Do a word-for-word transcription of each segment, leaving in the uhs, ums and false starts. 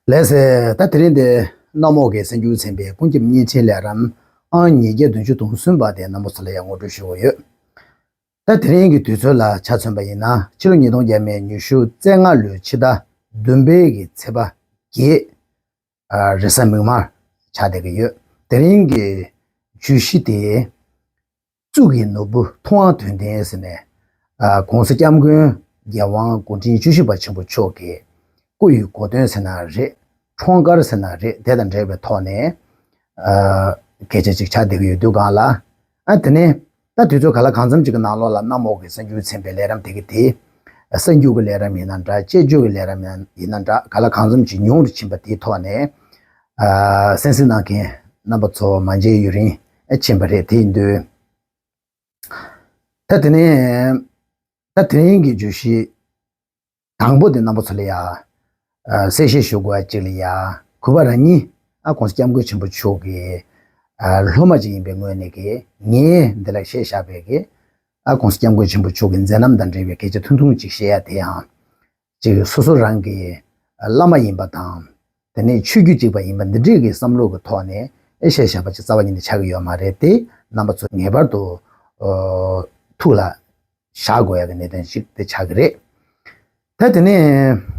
ལགས་སེ། ད་དེ་རིང་འདི་གནམ་འོག་གི་གསར་འགྱུར་ཚན་པའི་ཀུན་ཁྱབ་བརྙན་འཕྲིན་ལས་རིམ་ཨང་ཉིས་བརྒྱ་བདུན་ཅུ་དོན་གསུམ་པ་དེ་རྣམ་པ་ཚོ་ལ་ཡང་ངོ་སྤྲོད་ཞུ་གི་ཡོད། ད་དེ་རིང་གི་དུས་ཚོད་ལ་ཆ་མཚོན་པ་ཡིན་ན། ཕྱི་ལོ་ཉིས་སྟོང་བརྒྱ་མེད་ཉི་ཤུ་རྩ་ལྔ་ལོའི་ཕྱི་ཟླ་བདུན་པའི་གི་ཚེས་པ་བརྒྱད། ཨ། རེས་གཟའ་མིག་དམར་ཆགས་བསྡད་ཀྱི་ཡོད། དེ་རིང་གི་བརྗོད་གཞི་དེ། གཙུག་གི་ནོར་བུ་ཐུབ་དབང་དོན་ལྡན་ཟེར་ནས། ཨ། ༸གོང་ས་༸སྐྱབས་མགོན་རྒྱལ་དབང་སྐུ་ཕྲེང་བཅུ་བཞི་པ་ཆེན་པོ་མཆོག་གི་སྐུ་ཡི་གོ་སྟོན་ཟེར་ན་རེད། འཁྲུངས་སྐར་ཟེར་ན་རེད། དེ་དང་འབྲེལ་བའི་ཐོག་ནས། ཨ། སྐད་ཆ་ཅིག་ཆགས་བསྡད་ཀྱི་ཡོད་དུས་སྒང་ལ། ཨ། དེ་ནས་ད་དུས་ཚོད་ག་ལ་གང་འཚམ་ཅིག་གི་ནང་ལོགས་ལ་གནམ་འོག་གི་གསར་འགྱུར་ཚན་པའི་ལས་རིམ་དེ་གི་དེ། གསར་འགྱུར་གྱི་ལས་རིམ་ཡིན་ན་འདྲ། དཔྱད་བརྗོད་ཀྱི་ལས་རིམ་ཡིན་ན་འདྲ། ག་ལ་གང་འཚམ་ཅིག་ཉུང་རུ་ཕྱིན་པ་དེའི་ཐོག་ནས། ཨ། གསན་གཟིགས་གནང་མཁན་རྣམ་པ་ཚོ་མ་མཇལ་ཡུན་རིང་ཕྱིན་པ་རེད། དེ་ཡིན་དུས། ད་དེ་ནས་ད་དེ་རིང་གི་བརྗོད་གཞི་དང་པོ་དེ་རྣམ་པ་ཚོ་ལ་ཡ། ཨ། གསལ་བཤད་ཞུ་དགོས་པ་ཅིག་ལ་ཡ། གུས་པ་རང་ཉིད། ཨ། ༸གོང་ས་༸སྐྱབས་མགོན་ཆེན་པོ་མཆོག་གི། ཨ། སློབ་མ་ཅིག་ཡིན་པའི་ངོས་ནས་གི་ངས་འདི་ལ་བཤད་བཞག་པའི་གི། ཨ། ༸གོང་ས་༸སྐྱབས་མགོན་ཆེན་པོ་མཆོག་གི་མཛད་རྣམ་དང་འབྲེལ་བའི་སྐད་ཆ་ཐུང་ཐུང་ཅིག་བཤད་ཡ་དེ་ཡང་། ཅིག་སོ་སོ་རང་གི་བླ་མ་ཡིན་པ་དང་། དེ་ནས་ཆོས་བརྒྱུད་གཅིག་པ་ཡིན་པ་འདི་འདྲའི་གི་བསམ་བློ་གི་ཐོག་ནས་ཨེ་བཤད་བཞག་པ་ཅིག་རྩ་བ་ཉིད་ནས་ཆགས་ཀྱི་ཡོད་མ་རེད་དེ། རྣམ་པ་ཚོ་ངེས་པར་དུ། ཨོ། ཐུགས་ལ་བཞག་དགོས་ཡ་གི་གནད་དོན་ཞིག་དེ་ཆགས་ཀྱི་རེད། ད་དེ་ནས་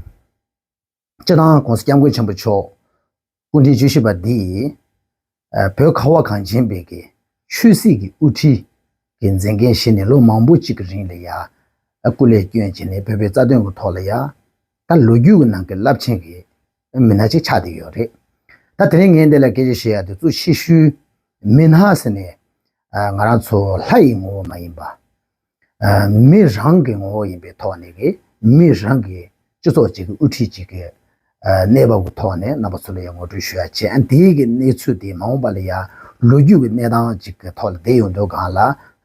སྤྱིར་བཏང་༸གོང་ས་༸སྐྱབས་མགོན་ཆེན་པོ་མཆོག་སྐུ་ཕྲེང་བཅུ་བཞི་པ་འདི། ཨ། བོད་ཁ་བ་གངས་ཅན་པའི་གི་ཆོས་སྲིད་ཀྱི་དབུ་ཁྲིད་ཀྱི་མཛད་འགན་བཞེས་ནས་ལོ་མང་པོ་གཅིག་གི་རིང་ལ་ཡ། ཨ། སྐུ་ལས་བསྐྱོན་བྱས་ནས་བོད་པའི་རྩ་དོན་གྱི་ཐོག་ལ་ཡ། ད་ལོ་རྒྱུས་ཀྱི་ནང་གི་རླབས་ཆེན་གྱི་མི་སྣ་ཅིག་ཆགས་བསྡད་ཡོད་རེད། ད་དེ་རིང་ངས་འདི་ལ་སྐད་ཆ་བཤད་ཡ་དེ་གཙོ་ཆེ་ཤོས་མི་སྣ་ཟེར་ནས། ཨ། ང་རང་ཚོ་ལྷ་ཡི་ངོ་བོ་མ་ཡིན་པ། ཨ། མི་རང་གི་ངོ་བོ་ཡིན་པའི་ཐོག་ནས་གི་མི་རང་གི་སྤྱི་ཚོགས་ཅིག་གི་དབུ་ཁྲིད་ཅིག་གི། ཨ། གནས་བབ་ཀྱི་ཐོག་ནས་རྣམ་པ་ཚོ་ལ་ཡང་ངོ་སྤྲོད་ཞུ་ཡ་བྱས། ཨ། དེའི་གི་གནས་ཚུལ་དེ་མ་འོངས་པ་ལ་ཡང་ལོ་རྒྱུས་ཀྱི་གནས་སྟངས་ཅིག་གི་ཐོག་ལ་བསྡད་ཡོང་དུས་སྒང་ལ།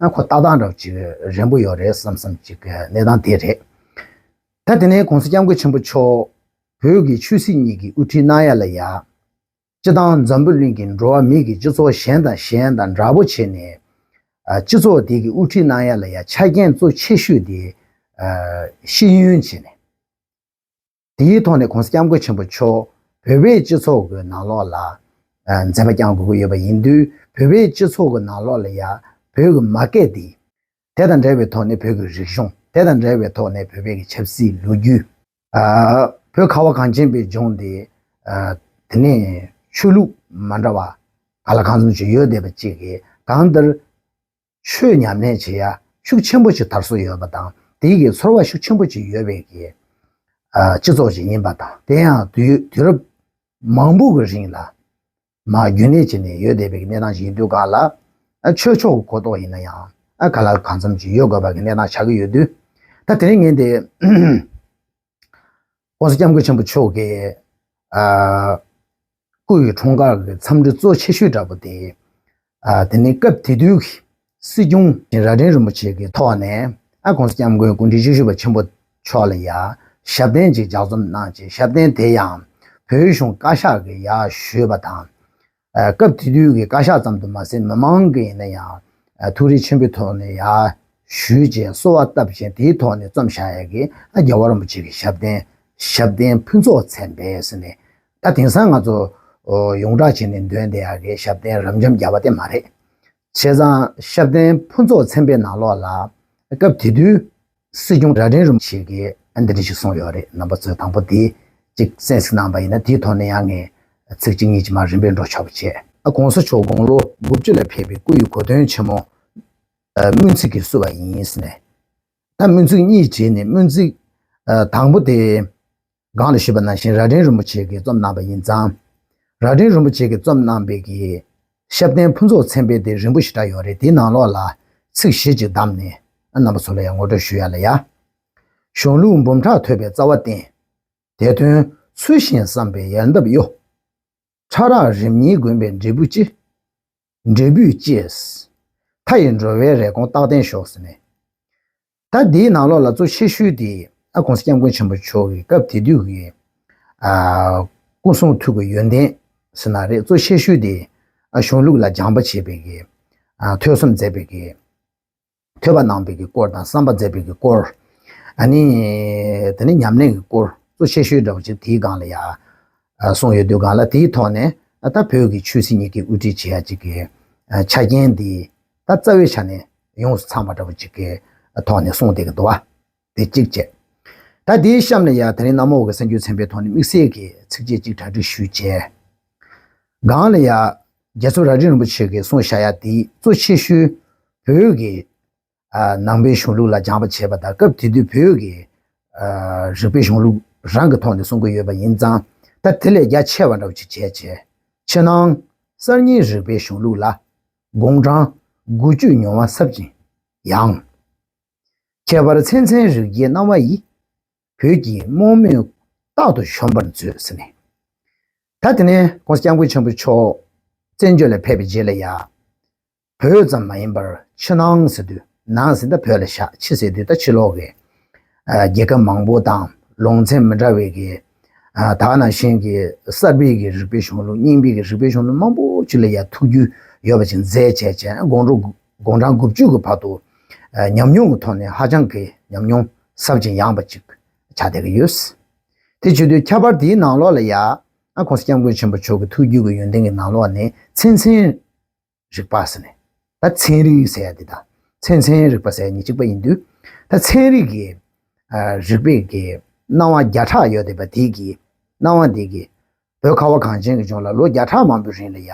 ཨ། ཁོ་ལྟ་སྟངས་འདྲ་བོ་ཅིག་རན་པོ་ཡོད་རེད་བསམ་བསམ་ཅིག་གི་གནས་སྟངས་དེ་རེད། ད་དེ་ནས་༸གོང་ས་༸སྐྱབས་མགོན་ཆེན་པོ་མཆོག་བོད་ཀྱི་ཆོས་སྲིད་གཉིས་ཀྱི་དབུ་ཁྲིད་གནང་ཡ་ལ་ཡ། སྤྱིར་བཏང་འཛམ་བུ་གླིང་གི་འགྲོ་བ་མི་གི་སྤྱི་ཚོགས་གཞན་དང་གཞན་དང་འདྲ་པོ་བྱས་ནས། ཨ། སྤྱི་ཚོགས་དེ་གི་དབུ་ཁྲིད་གནང་ཡ་ལ་ཡ་ཆ་རྐྱེན་གཙོ་ཆེ་ཤོས་དེ། ཨ། ཤེས་ཡོན་བྱས་ནས། དེའི་ཐོག་ནས་༸གོང་ས་༸སྐྱབས་མགོན་ཆེན་པོ་མཆོག་བོད་པའི་སྤྱི་ཚོགས་ཀྱི་ནང་ལོགས་ལ། ཨ། མཛད་པ་བསྐྱང་དགོས་ཀྱི་ཡོད་པ་ཡིན་དུས། བོད་པའི་སྤྱི་ཚོགས་ཀྱི་ནང་ལོགས་ལ་ཡ་བོད་ཀྱི་མ་སྐད་དེ། དེ་དང་འབྲེལ་བའི་ཐོག་ནས་བོད་ཀྱི་རིག་གཞུང་། དེ་དང་འབྲེལ་བའི་ཐོག་ནས་བོད་པའི་གི་ཆབ་སྲིད་ལོ་རྒྱུས། ཨ། བོད་ཁ་བ་གངས་ཅན་པའི་ལྗོངས་འདི། ཨ། དེ་ནས་ཆོས་ལུགས་མ་འདྲ་བ་ག་ལ་གང་འཚམ་ཞིག་ཡོད་བསྡད་པ་གཅིག་གིས་གང་ལྟར་ཆོས་ཉམས་ལེན་བྱེད་ཡ་ཤུགས་ཆེན་པོ་ཞིག་དར་སྲོལ་ཡོད་པ་དང་། དེའི་གི་ཚོར་བ་ཤུགས་ཆེན་པོ་ཞིག་ཡོད་པའི་གི། ཨ། སྤྱི་ཚོགས་ཤིག་ཡིན་པ་དང་། དེ་ཡང་དུས་དུས་རབས་མང་པོ་གི་རིང་ལ། མ་རྒྱུན་གནས་བྱས་ནས་ཡོད་བསྡད་པའི་གནས་སྟངས་ཤིག་ཡིན་དུས་སྒང་ལ། ཨ། ཆོས་ཕྱོགས་ཀྱི་གོ་རྟོགས་ཡིན་ན་ཡང་། ཨ། ག་ལ་གང་འཚམ་ཅིག་ཡོད་དགོས་པ་གི་གནས་སྟངས་ཆགས་ཀྱི་ཡོད་དུས། ད་དེ་རིང་ངས་འདི་༸གོང་ས་༸སྐྱབས་མགོན་ཆེན་པོ་མཆོག་གི། ཨ། སྐུ་ཡི་འཁྲུངས་སྐར་གྱི་འཚམས་འདྲི་གཙོ་ཆེ་ཤོས་འདྲ་པོ་དེ། ཨ། དེ་ནི་སྐབས་དེ་དུས་ཀྱི་སྲིད་སྐྱོང་རྭ་སྒྲེང་རིན་པོ་ཆེ་གི་ཐོག་ནས། ཨ། ༸གོང་ས་༸སྐྱབས་མགོན་སྐུ་ཕྲེང་བཅུ་བཞི་པ་ཆེན་པོ་མཆོག་ལ་ཡ་ཞབས་བརྟན་ཅིག་ལྗགས་རྩོམ་གནང་བྱས། ཞབས་བརྟན་དེ་ཡང་བོད་གཞུང་བཀའ་ཤག་གིས་ཡར་ཞུས་པ་དང་། ཨ། སྐབས་དེ་དུས་ཀྱི་བཀའ་ཤག་ཙམ་དུ་མ་ཟད། མི་མང་གིས་ཡིན་ན་ཡང་། ཨ། ཐུགས་རྗེ་ཆེན་པོའི་ཐོག་ནས་ཡར་ཞུས་བྱས། གསོལ་བ་བཏབ་བྱས། དེའི་ཐོག་ནས་རྩོམ་བཞག་ཡ་གི། ཨ། རྒྱལ་བ་རིན་པོ་ཆེ་གི་ཞབས་བརྟན། ཞབས་བརྟན་ཕུན་ཚོགས་མཚན་དཔེ་ཟེར་ནས། ད་དེང་སང་ང་ཚོ། ཨོ། ཡོངས་གྲགས་བྱས་ནས་འདོན་བསྡད་ཡ་གི་ཞབས་བརྟན་རབ་འབྱམས་རྒྱལ་བ་དེ་མ་རེད། བྱས་ཙང་ཞབས་བརྟན་ཕུན་ཚོགས་མཚན་དཔེའི་ནང་ལོགས་ལ། སྐབས་དེ་དུས་སྲིད་སྐྱོང་རྭ་སྒྲེང་རིན་པོ་ཆེ་གིས། ཨ། འདི་འདྲ་ཞིག་གསུངས་ཡོད་རེད། རྣམ་པ་ཚོས་དང་པོ་དེ་ཅིག་གསན་གཟིགས་གནང་པ་ཡིན་ན། དེའི་ཐོག་ནས་ཡང་ངས་ཚིག་གཅིག་གཉིས་ཅིག་མར་རིམ་པས་འགྲོ་ཆོག་པ་བྱས། ཨ། ༸གོང་ས་མཆོག་དགུང་ལོ་དགུ་བཅུ་ལ་ཕེབས་པའི་སྐུ་ཡི་གོ་སྟོན་ཆེན་མོ། ཨ། སྨོན་ཚིག་གིས་བསུ་བ་ཡིན་ཟེར་ནས། ད་སྨོན་ཚིག་གཉིས་བྲིས་ནས། སྨོན་ཚིག་ཨ། དང་པོ་དེ། སྒང་ལ་ཞུས་པ་ནང་བཞིན་རྭ་སྒྲེང་རིན་པོ་ཆེ་གིས་རྩོམ་གནང་པ་ཡིན་ཙང་། རྭ་སྒྲེང་རིན་པོ་ཆེ་གིས་རྩོམ་གནང་པའི་གི་ཞབས་བརྟན་ཕུན་ཚོགས་མཚན་དཔེ་དེ་རིང་པོ་ཞེ་དྲག་ཡོད་རེད། དེའི་ནང་ལོགས་ལ་ཚིག་བཞི་ཅིག་བདམས་ནས། ཨ། རྣམ་པ་ཚོ་ལ་ཡང་ངོ་སྤྲོད་ཞུ་ཡ་ལ་ཡ། གཞུང་ལུགས་འབུམ་ཕྲག་ཐོས་པའི་རྩ་བ་བརྟན། དེ་དོན་ཚུལ་བཞིན་བསམ་པའི་ཡལ་འདབ་གཡོ། ཕྲ་རགས་རིམ་གཉིས་གོན་པའི་འབྲས་བུ་ལྕི། འབྲས་བུས་ལྕི། མཐའ་ཡི་འགྲོ་བའི་རེ་སྐོང་རྟག་བརྟན་ཤོག་ཟེར་ནས། ད་འདིའི་ནང་ལོགས་ལ་གཙོ་ཆེ་ཤོས་དེ། ཨ། ༸གོང་ས་༸སྐྱབས་མགོན་ཆེན་པོ་མཆོག་གི་སྐབས་དེ་དུས་ཀྱི། ཨ། སྐུ་གསུང་ཐུགས་ཀྱི་ཡོན་ཏན་ཟེར་ན་རེད། གཙོ་ཆེ་ཤོས་དེ། ཨ། གཞུང་ལུགས་ལ་སྦྱངས་པ་བྱས་པའི་གི། ཨ། ཐོས་བསམ་མཛད་པའི་གི། ཐོས་པ་གནང་བའི་གི་སྐོར་དང་། བསམ་པ་མཛད་པའི་གི་སྐོར། ཨ་ནི་དེ་ནས་ཉམས་ལེན་གྱི་སྐོར་གཙོ་ཆེ་ཤོས་འདྲ་བོ་ཅིག་དེའི་སྒང་ལ་ཡ། ཨ། གསུངས་ཡོད་དུས་གང་ལ། དེའི་ཐོག་ནས་ད་བོད་ཀྱི་ཆོས་སྲིད་གཉིས་ཀྱི་དབུ་ཁྲིད་བྱེད་ཡ་ཅིག་གི་ཆ་རྐྱེན་འདི་ད་རྩ་བའི་ཆ་ནས་ཡོངས་སུ་ཚང་བ་འདྲ་བོ་ཅིག་གི་ཐོག་ནས་གསུངས་བསྡད་ཀྱི་འདུག་བ། དེ་གཅིག་བྱས། ད་དེའི་གཤམ་ལ་ཡ་དེ་རིང་གནམ་འོག་གི་གསར་འགྱུར་ཚན་པའི་ཐོག་ནས་དམིགས་བསལ་གྱི་ཚིགས་བཅད་གཅིག་གྲ་སྒྲིག་ཞུས་བྱས། སྒང་ལ་ཡ་རྒྱལ་ཚབ་རྭ་སྒྲེང་རིན་པོ་ཆེ་གིས་གསུངས་བཞག་ཡ་དེ་གཙོ་ཆེ་ཤོས་བོད་ཀྱི་ནང་པའི་གཞུང་ལུགས་ལ་སྦྱངས་པ་བྱས་པ་དང་། སྐབས་དེ་དུས་བོད་ཀྱི་རིག་པའི་གཞུང་ལུགས་རང་གི་ཐོག་ནས་གསུང་གི་ཡོད་པ་ཡིན་ཙང་། ད་དེ་ལས་རྒྱ་ཆེ་བ་འདྲ་བོ་ཅིག་བྱས་བྱས། ཕྱི་ནང་གསར་རྙིང་རིག་པའི་གཞུང་ལུགས་ལ་དགུང་གྲངས་དགུ་བཅུ་མྱོང་བ་ཟབ་ཅིང་ཡངས། ཁྱད་པར་ཚན་ཚན་རིགས་བརྒྱའི་རྣམ་པ་ཡིས། བོད་ཀྱི་རྨོངས་མུན་རྟག་ཏུ་གཞོམ་པར་མཛོད་ཟེར་ནས། ད་དེ་ནས་༸གོང་ས་༸སྐྱབས་མགོན་ཆེན་པོ་མཆོག་བཙན་བྱོལ་ལ་ཕེབས་པའི་རྗེས་ལ་ཡ། བོད་ཙམ་མ་ཡིན་པར་ཕྱི་ནང་ཟེར་དུས། ནང་ཟེར་ད་བོད་ལ་བཞག་ཕྱི་ཟེར་དུས་ད་ཕྱི་ལོགས་ཀྱི་རྒྱལ་ཁབ་མང་པོ་དང་ལུང་ཚན་མི་འདྲ་བའི་གི། ད་ག་ནང་བཞིན་གྱི་གསར་པའི་གི་རིག་པའི་གཞུང་ལུགས། རྙིང་པའི་གི་རིག་པའི་གཞུང་ལུགས་མང་པོ་ཅིག་ལ་ཡ་ཐུགས་རྒྱུས་ཡོད་པ་ཅིག་མཛད་བྱས་བྱས། དགུང་གྲངས་དགུ་བཅུ་གི་བར་དུ་ཉམས་མྱོང་གི་ཐོག་ནས་ཧ་ཅང་གི་ཉམས་མྱོང་ཟབ་ཅིང་ཡངས་པ་ཅིག་ཆགས་བསྡད་ཀྱི་ཡོད། དེ་བྱེད་དུས་ཁྱད་པར་དེའི་ནང་ལོགས་ལ་ཡ། ཨ་༸གོང་ས་༸སྐྱབས་མགོན་ཆེན་པོ་མཆོག་གི་ཐུགས་རྒྱུད་ཀྱི་ཡོན་ཏན་གྱི་ནང་ལོགས་ནས་ཚན་ཚན་རིག་པ་ཟེར་ནས། ད་ཚན་རིག་ཟེར་ཡ་དེ་དང་ཚན་ཚན་རིག་པ་ཟེར་ཡ་གཉིས་གཅིག་པ་ཡིན་དུས། ད་ཚན་རིག་གི་རིག་པའི་གི་སྣང་བ་བརྒྱ་ཕྲག་ཡོད་བསྡད་པ་དེ་གི་སྣང་བ་དེ་གི་བོད་ཁ་བ་གངས་ཅན་གྱི་ལྗོངས་ལ་ལོ་བརྒྱ་ཕྲག་མང་པོའི་རིང་ལ་ཡ་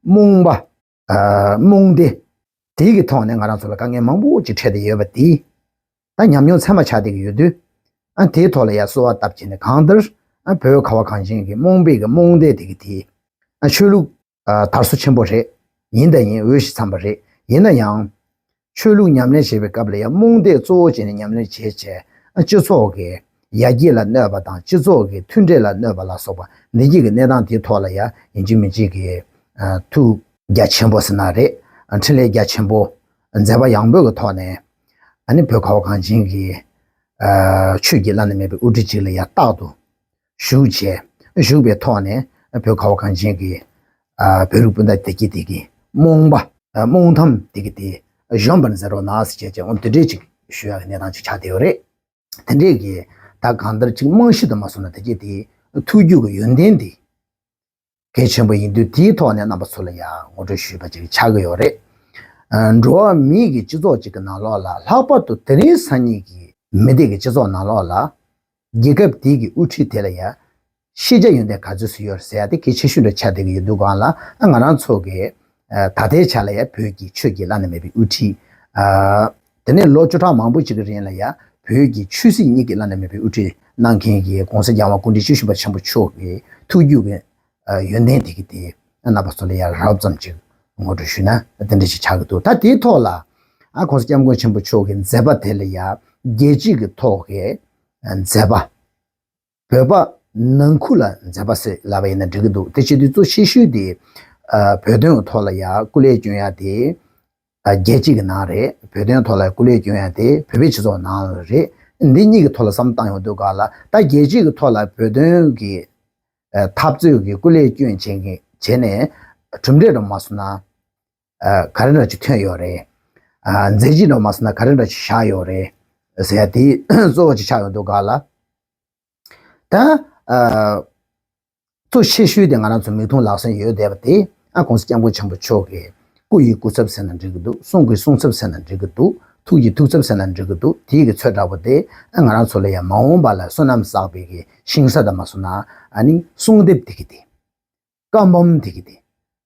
རྨོངས་པ། རྨོངས་དད། དེ་གི་ཐོག་ནས་ང་རང་ཚོ་ལ་དཀའ་ངལ་མང་པོ་ཅིག་འཕྲད་བསྡད་ཡོད་པ་དེ། ད་ཉམས་མྱོང་ཚད་མ་ཆགས་བསྡད་ཀྱི་ཡོད་དུས། ཨ་དེའི་ཐོག་ལ་ཡ་གསོལ་བ་བཏབ་བྱས་ནས། གང་ལྟར་ཨ་བོད་ཁ་བ་གངས་ཅན་གྱི་རྨོངས་པའི་གི་རྨོངས་དད་དེ་གི་དེ། ཨ་ཆོས་ལུགས་ཨ་དར་སོ་ཆེན་པོ་རེད། ཡིན་དང་ཡིན། འོས་ཤིང་འཚམས་པ་རེད། ཡིན་ན་ཡང་ཆོས་ལུགས་ཉམས་ལེན་བྱེད་པའི་སྐབས་ལ་ཡ་རྨོངས་དད་གཙོ་བོ་བྱས་ནས་ཉམས་ལེན་བྱས་བྱས། ཨ་སྤྱི་ཚོགས་ཀྱི་ཡར་རྒྱས་ལ་གནོད་པ་དང་། སྤྱི་ཚོགས་ཀྱི་མཐུན་སྒྲིལ་ལ་གནོད་པ་ལ་སོགས་པ་འདི་གྱད་ཀྱི་གནས་སྟངས་དེའི་ཐོག་ལ་ཡ་ཡིན་གཅིག་མིན་གཅིག་གི་ཨ་ཐུགས་རྒྱ་ཆེན་པོ་ཟེར་ན་རེད། ཨ་འཕྲིན་ལས་རྒྱ་ཆེན་པོ། མཛད་པ་ཡངས་པོའི་གི་ཐོག་ནས། ཨ་ནི་བོད་ཁ་བ་གངས་ཅན་གྱི་ཨ་ཆོས་ཀྱི་བླ་ན་མེད་པའི་དབུ་ཁྲིད་ཅིག་ལ་ཡ་རྟག་ཏུ་བཞུགས་བྱས། བཞུགས་པའི་ཐོག་ནས་བོད་ཁ་བ་གངས་ཅན་གྱི་ཨ་བོད་རིགས་སྤུན་ཟླ་དེ་གྱད་དེ་གི་རྨོངས་པ། ཨ་རྨོངས་གཏམ་དེ་གི་དེ་གཞོམ་པར་མཛད་རོགས་གནང་ཟེར་བྱས་བྱས། འོ་དེ་འདྲས་ཅིག་ཞུ་ཡག་གི་གནས་སྟངས་ཅིག་ཆགས་བསྡད་ཡོད་རེད། དེ་འདྲས་ཀྱི་ད་གང་ལྟར་ཅིག་རྨང་གཞི་དུ་མ་སོང་ན། དེ་གྱད་དེ་ཐུགས་རྒྱུད་ཀྱི་ཡོན་ཏན་དེ་གལ་ཆེན་པོ་ཡིན་དུས། དེའི་ཐོག་ནས་རྣམ་པ་ཚོ་ལ་ཡང་ངོ་སྤྲོད་ཞུས་པ་ཅིག་ཆགས་ཀྱི་ཡོད་རེད། ཨ་འགྲོ་བ་མིའི་གི་སྤྱི་ཚོགས་ཅིག་གི་ནང་ལོགས་ལ། ལྷག་པར་དུ་དེ་རིང་སང་ཉིན་གྱི་མི་སྡེ་གི་སྤྱི་ཚོགས་ནང་ལོགས་ལ། རྒྱལ་ཁབ་དེའི་གི་དབུ་ཁྲིད་དེ་ལ་ཡ་ཤེས་བྱ་ཡོན་ཏན་ག་ཚོད་ཙམ་ཡོད་ཟེར་ཡ་དེ་གལ་ཆེ་ཤོས་འདྲ་ཆགས་བསྡད་ཀྱི་ཡོད་དུས་སྒང་ལ། ཨ་ང་རང་ཚོ་གི་ཨ་ད་ལྟའི་ཆ་ལ་ཡ་བོད་ཀྱི་ཆོས་ཀྱི་བླ་ན་མེད་པའི་དབུ་ཁྲིད། ཨ་དེ་ནས་ལོ་བཅུ་ཕྲག་མང་པོ་ཅིག་གི་རིང་ལ་ཡ་བོད་ཀྱི་ཆོས་སྲིད་གཉིས་ཀྱི་བླ་ན་མེད་པའི་དབུ་ཁྲིད་གནང་མཁན་གྱི་༸གོང་ས་༸རྒྱལ་བ་སྐུ་ཕྲེང་བཅུ་བཞི་པ་ཆེན་པོ་མཆོག་གི་ཐུགས་རྒྱུད་ཀྱི་ཨ་ཡོན་ཏན་དེ་གི་དེ་རྣམ་པ་ཚོ་ལ་ཡ་རགས་ཙམ་ཅིག་ངོ་སྤྲོད་ཞུས་ན་དེ་འདྲ་ཞིག་ཆགས་ཀྱི་འདུག་ད་དེའི་ཐོག་ལ་ཨ་༸གོང་ས་༸སྐྱབས་མགོན་ཆེན་པོ་མཆོག་གི་མཛད་པ་དེ་ལ་ཡ་རྒྱལ་སྤྱི་གི་ཐོག་གི་མཛད་པ། བོད་པ་ནང་ཁུལ་ལ་མཛད་པ་ཟེར་ལབ་པ་ཡིན་ན་འགྲིག་གི་འདུག་དེ་བྱེད་དུས་གཙོ་ཆེ་ཤོས་དེ་ཨ་བོད་དོན་གྱི་ཐོག་ལ་ཡ་སྐུ་ལས་བསྐྱོན་ཡ་དེ། ཨ་རྒྱལ་སྤྱི་གི་ནང་རེད། བོད་དོན་ཐོག་ལ་སྐུ་ལས་བསྐྱོན་ཡ་དེ་བོད་པའི་སྤྱི་ཚོགས་ནང་རེད། འདི་གཉིས་ཀྱི་ཐོག་ལ་བསམ་བཏང་ཡོང་དུས་སྒང་ལ། ད་རྒྱལ་སྤྱི་གི་ཐོག་ལ་བོད་དོན་གྱི་ཨ་འཐབ་རྩོད་ཀྱི་སྐུ་ལས་བསྐྱོན་བྱས་ཀྱི་བྱས་ནས་གྲུབ་འབྲས་འདྲ་མ་སོང་ན་ཨ་ག་རེ་འདྲ་ཅིག་ཐོན་ཡོད་རེད། ཨ་མཛད་རྗེས་འདྲ་མ་སོང་ན་ག་རེ་འདྲ་ཅིག་བཞག་ཡོད་རེད་ཟེར་ཡ་དེ་གཙོ་བོ་ཅིག་ཆགས་ཡོང་དུས་སྒང་ལ། ད་ཨ་གཙོ་ཆེ་ཤོས་དེ་ང་རང་ཚོ་མིག་མཐོང་ལག་ཟིན་ཡོད་བསྡད་པ་དེ། ཨ་༸གོང་ས་༸སྐྱབས་མགོན་ཆེན་པོ་མཆོག་གི་སྐུ་ཡི་སྐུ་ཚབ་ཟེར་ན་འགྲིག་གི་འདུག་གསུང་གི་གསུང་ཚབ་ཟེར་ན་འགྲིག་གི་འདུག་ཐུགས་ཀྱི་ཐུགས་ཚབ་ཟེར་ན་འགྲིག་གི་འདུག་དེའི་གི་ཚོད་འདྲ་པོ་དེ། ཨ་ང་རང་ཚོ་ལ་ཡང་མ་འོངས་པ་ལ་བསོད་ནམས་བསགས་པའི་གི་ཞིང་ས་དང་མ་སོང་ན། ཨ་ནི་གསུང་དེབ་དེ་གི་དེ། བཀའ་འབུམ་དེ་གི་དེ་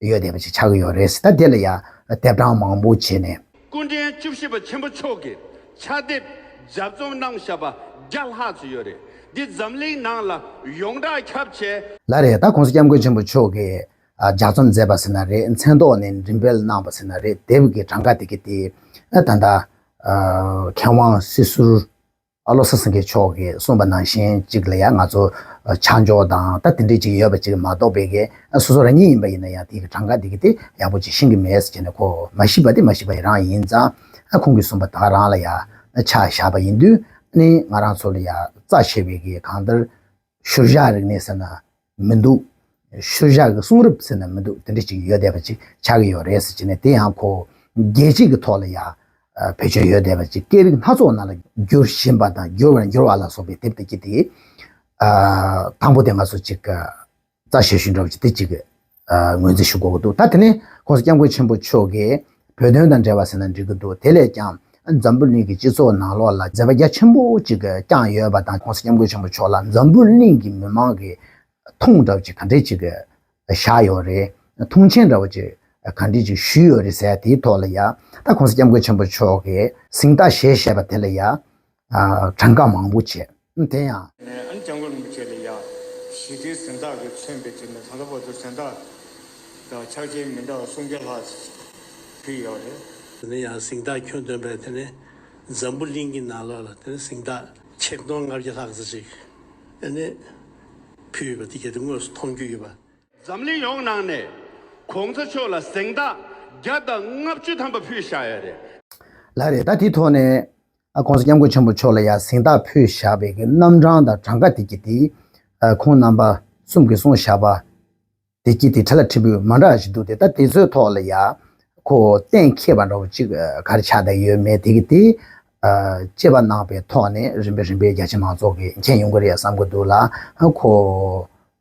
ཡོད་བསྡད་པ་ཅིག་ཆགས་ཀྱི་ཡོད་རེད། ད་དེ་ལ་ཡང་དེབ་གྲངས་མང་པོ་བྱས་ནས། སྐུ་ཕྲེང་བཅུ་བཞི་པ་ཆེན་པོ་མཆོག་གིས་ཕྱག་དེབ་ལྗགས་རྩོམ་གནང་བཞག་པ་བརྒྱ་ལྷག་ཙམ་ཡོད་རེད། འདི་འཛམ་གླིང་ནང་ལ་ཡོངས་གྲགས་ཁྱབ་བྱས། ལགས་རེད། ད་༸གོང་ས་༸སྐྱབས་མགོན་ཆེན་པོ་མཆོག་གིས་ཨ་ལྗགས་རྩོམ་མཛད་པ་ཟེར་ན་རེད། མཚན་ཐོག་ནས་འགྲེམས་སྤེལ་གནང་བ་ཟེར་ན་རེད། དེབ་ཀྱི་གྲངས་ཀ་དེ་གི་དེ་ཨ་ད་ལྟ་ཨ་མཁས་དབང་སྲིད་ཟུར་ཨ་བློ་བཟང་སེང་གེ་མཆོག་གིས་གསུངས་པ་ནང་བཞིན་ཅིག་ལ་ཡ་ང་ཚོ་ཆ་འཇོག་དང་ད་དེ་འདྲས་ཅིག་ཡོད་པ་ཅིག་མ་གཏོགས་པའི་གི། ཨ་སོ་སོ་རང་ཉིད་ཡིན་པ་ཡིན་ན་ཡང་དེ་གི་གྲངས་ཀ་དེ་གི་དེ་ཡག་པོ་ཅིག་ཤེས་ཀྱི་མེད་ཟེར་བྱས་ནས། ཁོ་མ་ཤེས་པ་དེ་མ་ཤེས་པ་རང་ཡིན་ཙང་། ཨ་ཁོང་གིས་གསུངས་པ་དག་རང་ལ་ཡ་ཆ་བཞག་པ་ཡིན་དུས། ཨ་ནི་ང་རང་ཚོ་ལ་ཡ་རྩ་ཆེ་བའི་གི་གང་ལྟར་ཤུལ་བཞག་རིག་གནས་ཟེར་ན་མི་འདུག་ཤུལ་བཞག་གི་གསུང་རབ་ཟེར་ན་མི་འདུག་དེ་འདྲ་ཅིག་ཡོད་བསྡད་པ་ཅིག་ཆགས་ཀྱི་ཡོད་རེད་ཟེར་བྱས་ནས། དེ་ཡང་ཁོ་རྒྱལ་སྤྱི་གི་ཐོག་ལ་ཡ་ཨ་བེད་སྤྱོད་ཡོད་བསྡད་པ་ཅིག་སྐད་རིགས་སྣ་ཚོགས་ནང་ལ་བསྒྱུར་བཞིན་པ་དང་བསྒྱུར་བར་འགྱུར་བ་ལ་སོགས་པའི་དེབ་དེ་གི་དེ། ཨ་དང་པོ་དེ་ང་ཚོ་ཅིག་ཨ་ རྩ་ཞེ་ཤོས་འདྲ་བོ་ཅིག་དེ་གཅིག་གི་ངོས་འཛིན་ཞུ་དགོས་ཀྱི་འདུག་ད་དེ་ནས་༸གོང་ས་༸སྐྱབས་མགོན་ཆེན་པོ་མཆོག་གིས་བོད་དོན་དང་འབྲེལ་བ་ཟེར་ན་འགྲིག་གི་འདུག་དེ་ལས་ཀྱང་འཛམ་བུ་གླིང་གི་སྤྱི་ཚོགས་ནང་ལོགས་ལ་མཛད་པ་རྒྱ་ཆེན་པོ་ཅིག་བསྐྱངས་ཡོད་པ་དང་༸གོང་ས་༸སྐྱབས་མགོན་ཆེན་པོ་མཆོག་ལ་འཛམ་བུ་གླིང་གི་མི་མང་གིས་མཐོང་འདྲ་བོ་ཅིག་ག་འདྲས་ཅིག་བཞག་ཡོད་རེད། མཐོང་ཆེན་འདྲ་བོ་ཅིག་ག་འདྲས་ཅིག་ཞུས་ཡོད་རེད་ཟེར་དེའི་ཐོག་ལ་ཡ་ད་༸གོང་ས་༸སྐྱབས་མགོན་ཆེན་པོ་མཆོག་གིས་གཟེངས་རྟགས་བཞེས་བཞེས་པ་དེ་ལ་ཡ་གྲངས་ཀ་མང་པོ་བྱས། དེ་ཡང་། ནས་ཨ་ནི་སྐྱབས་མགོན་རིན་པོ་ཆེ་ལ་ཡ་ཞི་བདེའི་གཟེངས་རྟགས་ཀྱིས་མཚོན་པའི་ཅིག་ནས་ད་ལྟ་བར་དུ་གཟེངས་རྟགས་དང་ཕྱག་ཆེན་མི་འདྲ་བ་སུམ་བརྒྱ་ལྷག་ཕུལ་ཡོད་རེད། དེ་ནས་ཡང་གཟེངས་རྟགས་ཁྱོན་བསྡོམས་པས་དེ་ནས་འཛམ་བུ་གླིང་གི་ནང་ལོགས་ལ་དེ་ནས་གཟེངས་རྟགས་ཆིག་སྟོང་ལྔ་བརྒྱ་ལྷག་ཙམ་ཅིག་ཨ་ནི་ཕུལ་ཡོད་པ་དེ་གལ་ཏེ་དངོས་སུ་མཐོང་རྒྱུ་ཡོད་པ། འཛམ་གླིང་ཡོངས་ནང་ནས་༸གོང་ས་མཆོག་ལ་གཟེངས་རྟགས་བརྒྱ་དང་ལྔ་བཅུ་ཐམ་པ་ཕུལ་བཞག་ཡོད་རེད། ལགས་རེད། ད་དེའི་ཐོག་ནས་ཨ་༸གོང་ས་༸སྐྱབས་མགོན་ཆེན་པོ་མཆོག་ལ་ཡང་གཟེངས་རྟགས་ཕུལ་བཞག་པའི་གི་རྣམ་གྲངས་དང་གྲངས་ཀ་དེ་གྱིས་དེ་ཨ་ཁོང་རྣམ་པ་གསུམ་གྱིས་གསུངས་བཞག་པ་དེ་གྱིས་དེ་ཕྲ་ལ་ཕྲན་བུ་མ་འདྲ་བ་ཞིག་འདུག་དེ་ད་དེ་ཚོའི་ཐོག་ལ་ཡང་ཁོ་གཏན་འཁེལ་བ་འདྲ་བོ་ཅིག་ག་རེ་ཆགས་བསྡད་ཡོད་མེད་དེ་གི་དེ་ཨ་དཔྱད་པ་གནང་པའི་ཐོག་ནས་རིམ་པས་རིམ་པས་རྒྱ་ཆེ་མང་ཚོགས་ཀྱིས་མཁྱེན་ཡོང་གི་རེད་བསམ་གི་འདུག་ལ་ཁོ།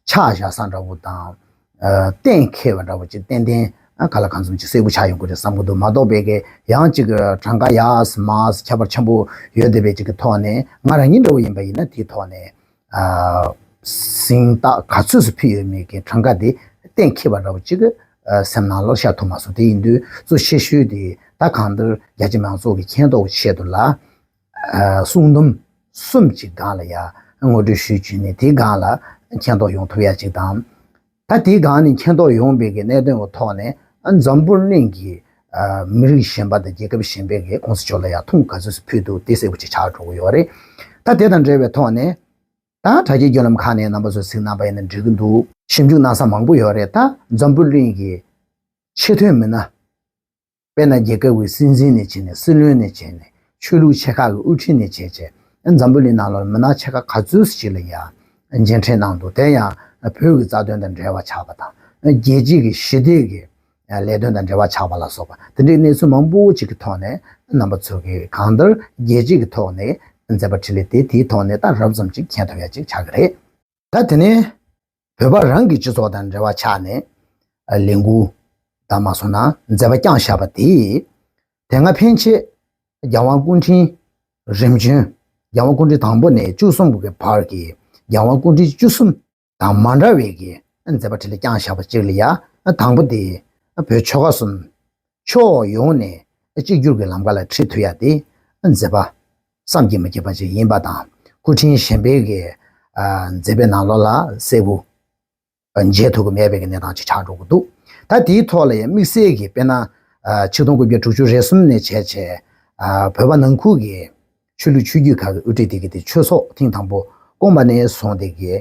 ཆགས་བཞག་ས་འདྲ་བོ་དང་། ཨ་གཏན་འཁེལ་བ་འདྲ་བོ་ཅིག་ཏན་ཏན་ཨ་ག་ལ་གང་འཚམ་ཅིག་གསལ་པོ་ཆགས་ཡོང་གི་རེད་བསམ་གི་འདུག་མ་གཏོགས་པའི་གི་ཡང་ཅིག་གྲངས་ཀ་ཡག་མང་ཁྱད་པར་ཆེན་པོ་ཡོད་བསྡད་པའི་ཅིག་གི་ཐོག་ནས་ང་རང་ཉིད་འདྲ་བོ་ཡིན་པ་ཡིན་ན་དེའི་ཐོག་ནས་ཨ་གཟེངས་རྟགས་ག་ཚོད་སུ་ཕུལ་ཡོད་མེད་ཀྱི་གྲངས་ཀ་དེ་གཏན་འཁེལ་བ་འདྲ་བོ་ཅིག་ཨ་སེམས་ནང་ལོགས་ཤར་ཐུབ་མ་སོང་། དེ་ཡིན་དུས་གཙོ་ཆེ་ཤོས་དེ་ད་གང་ལྟར་རྒྱ་ཆེ་མང་ཚོགས་ཀྱི་མཁྱེན་རྟོགས་ཆེད་དུ་ལ། ཨ་གསུང་འདུམ་གསུམ་གྱི་སྒང་ལ་ཡ་ངོ་སྤྲོད་ཞུས་བྱས་ནས་དེའི་སྒང་ལ་མཁྱེན་རྟོགས་ཡོང་ཐུབ་ཡ་གཅིག་དང་། ད་དེའི་སྒང་ནས་མཁྱེན་རྟོགས་ཡོང་བའི་གི་གནད་དོན་གྱི་ཐོག་ནས་ཨ་འཛམ་བུ་གླིང་གི་ཨ་མི་རིགས་གཞན་པ་དང་རྒྱལ་ཁབ་གཞན་པའི་གི་༸གོང་ས་མཆོག་ལ་ཡ་ཐུགས་ག་ཚོད་ཕུལ་འདུག་དེ་གསལ་པོ་ཅིག་ཆགས་འགྲོ་གི་ཡོད་རེད། ད་དེ་དང་འབྲེལ་བའི་ཐོག་ནས་ད་དྲ་རྒྱའི་བརྒྱུད་ལམ་ཁག་ནས་རྣམ་པ་ཚོས་གཟིགས་གནང་པ་ཡིན་ན་འགྲིག་གི་འདུག་ཞིབ་འཇུག་གནང་ས་མང་པོ་ཡོད་རེད། ད་འཛམ་བུ་གླིང་གི་ཆེས་མཐོའི་མི་སྣ། དཔེར་ན་རྒྱལ་ཁབ་ཀྱི་སྲིད་འཛིན་ནས་བྱས་ནས་སྲིད་བློན་ནས་བྱས་ནས་ཆོས་ལུགས་ཆེ་ཁག་གི་དབུ་ཁྲིད་ནས་བྱས་བྱས་འཛམ་བུ་གླིང་ནང་ལ་མི་སྣ་ཆེ་ཁག་ག་ཚོད་ཅིག་ལ་ཡང་མཇལ་འཕྲད་གནང་འདུག་དེ་ཡང་བོད་ཀྱི་རྩ་དོན་དང་འབྲེལ་བ་ཆགས་པ་དང་རྒྱལ་སྤྱི་གི་ཞི་བདེ་གི་ལས་དོན་དང་འབྲེལ་བ་ཆགས་པ་ལ་སོགས་པ་དེ་འདྲའི་གནས་ཚུལ་མང་པོ་ཅིག་གི་ཐོག་ནས་རྣམ་པ་ཚོ་གིས་གང་ལྟར་རྒྱལ་སྤྱི་གི་ཐོག་ནས་མཛད་པ་འཕྲིན་ལས་དེ་དེའི་ཐོག་ནས་ད་རབ་ཙམ་ཅིག་མཁྱེན་ཐུབ་ཡ་ཅིག་ཆགས་ཀྱི་རེད། ད་དེ་ནས་བོད་པ་རང་གི་སྤྱི་ཚོགས་དང་འབྲེལ་བ་ཆགས་ནས་ལས་འགུལ་དང་མ་སོང་ན་མཛད་པ་བསྐྱངས་བཞག་པ་དེས་དེ་སྔ་ཕན་ཆད་རྒྱལ་དབང་སྐུ་ཕྲེང་རིམ་བྱོན་རྒྱལ་དབང་སྐུ་ཕྲེང་དང་པོ་ནས་བཅུ་གསུམ་གྱི་བར་གྱི་རྒྱལ་དབང་སྐུ་ཕྲེང་བཅུ་གསུམ་དང་མ་འདྲ་བའི་གི་མཛད་པ་འཕྲིན་ལས་བསྐྱངས་བཞག་པ་གཅིག་ལ་ཡ་དང་པོ་དེ་བོད་ཆོལ་ཁ་གསུམ་ཕྱོགས་ཡོངས་ནས་གཅིག་གྱུར་གྱི་ལམ་ཁ་ལ་ཁྲིད་ཐུབ་ཡ་དེ་མཛད་པ་བསམ་གྱིས་མི་ཁྱབ་པ་ཅིག་ཡིན་པ་དང་སྐུ་ཕྲེང་གཞན་པའི་གི་ཨ་མཛད་པའི་ནང་ལོགས་ལ་གསལ་པོ་མཇལ་ཐུབ་ཀྱི་མེད་པའི་གི་གནས་སྟངས་ཅིག་ཆགས་འགྲོ་གི་འདུག་ད་དེའི་ཐོག་ལ་ཡང་དམིགས་བསལ་གྱི་དཔེར་ན་ཨ་ཆིག་སྟོང་དགུ་བརྒྱ་དྲུག་ཅུ་རེ་གསུམ་ནས་བྱས་བྱས་ཨ་བོད་པ་ནང་ཁུལ་གྱི་ཆོས་ལུགས་ཆོས་བརྒྱུད་ཁག་གི་དབུ་ཁྲིད་དེ་གི་དེ་ཆོས་ཚོགས་ཐེངས་དང་པོ་བསྐོངས་པ་ནས་བཟུང་སྟེ་གི་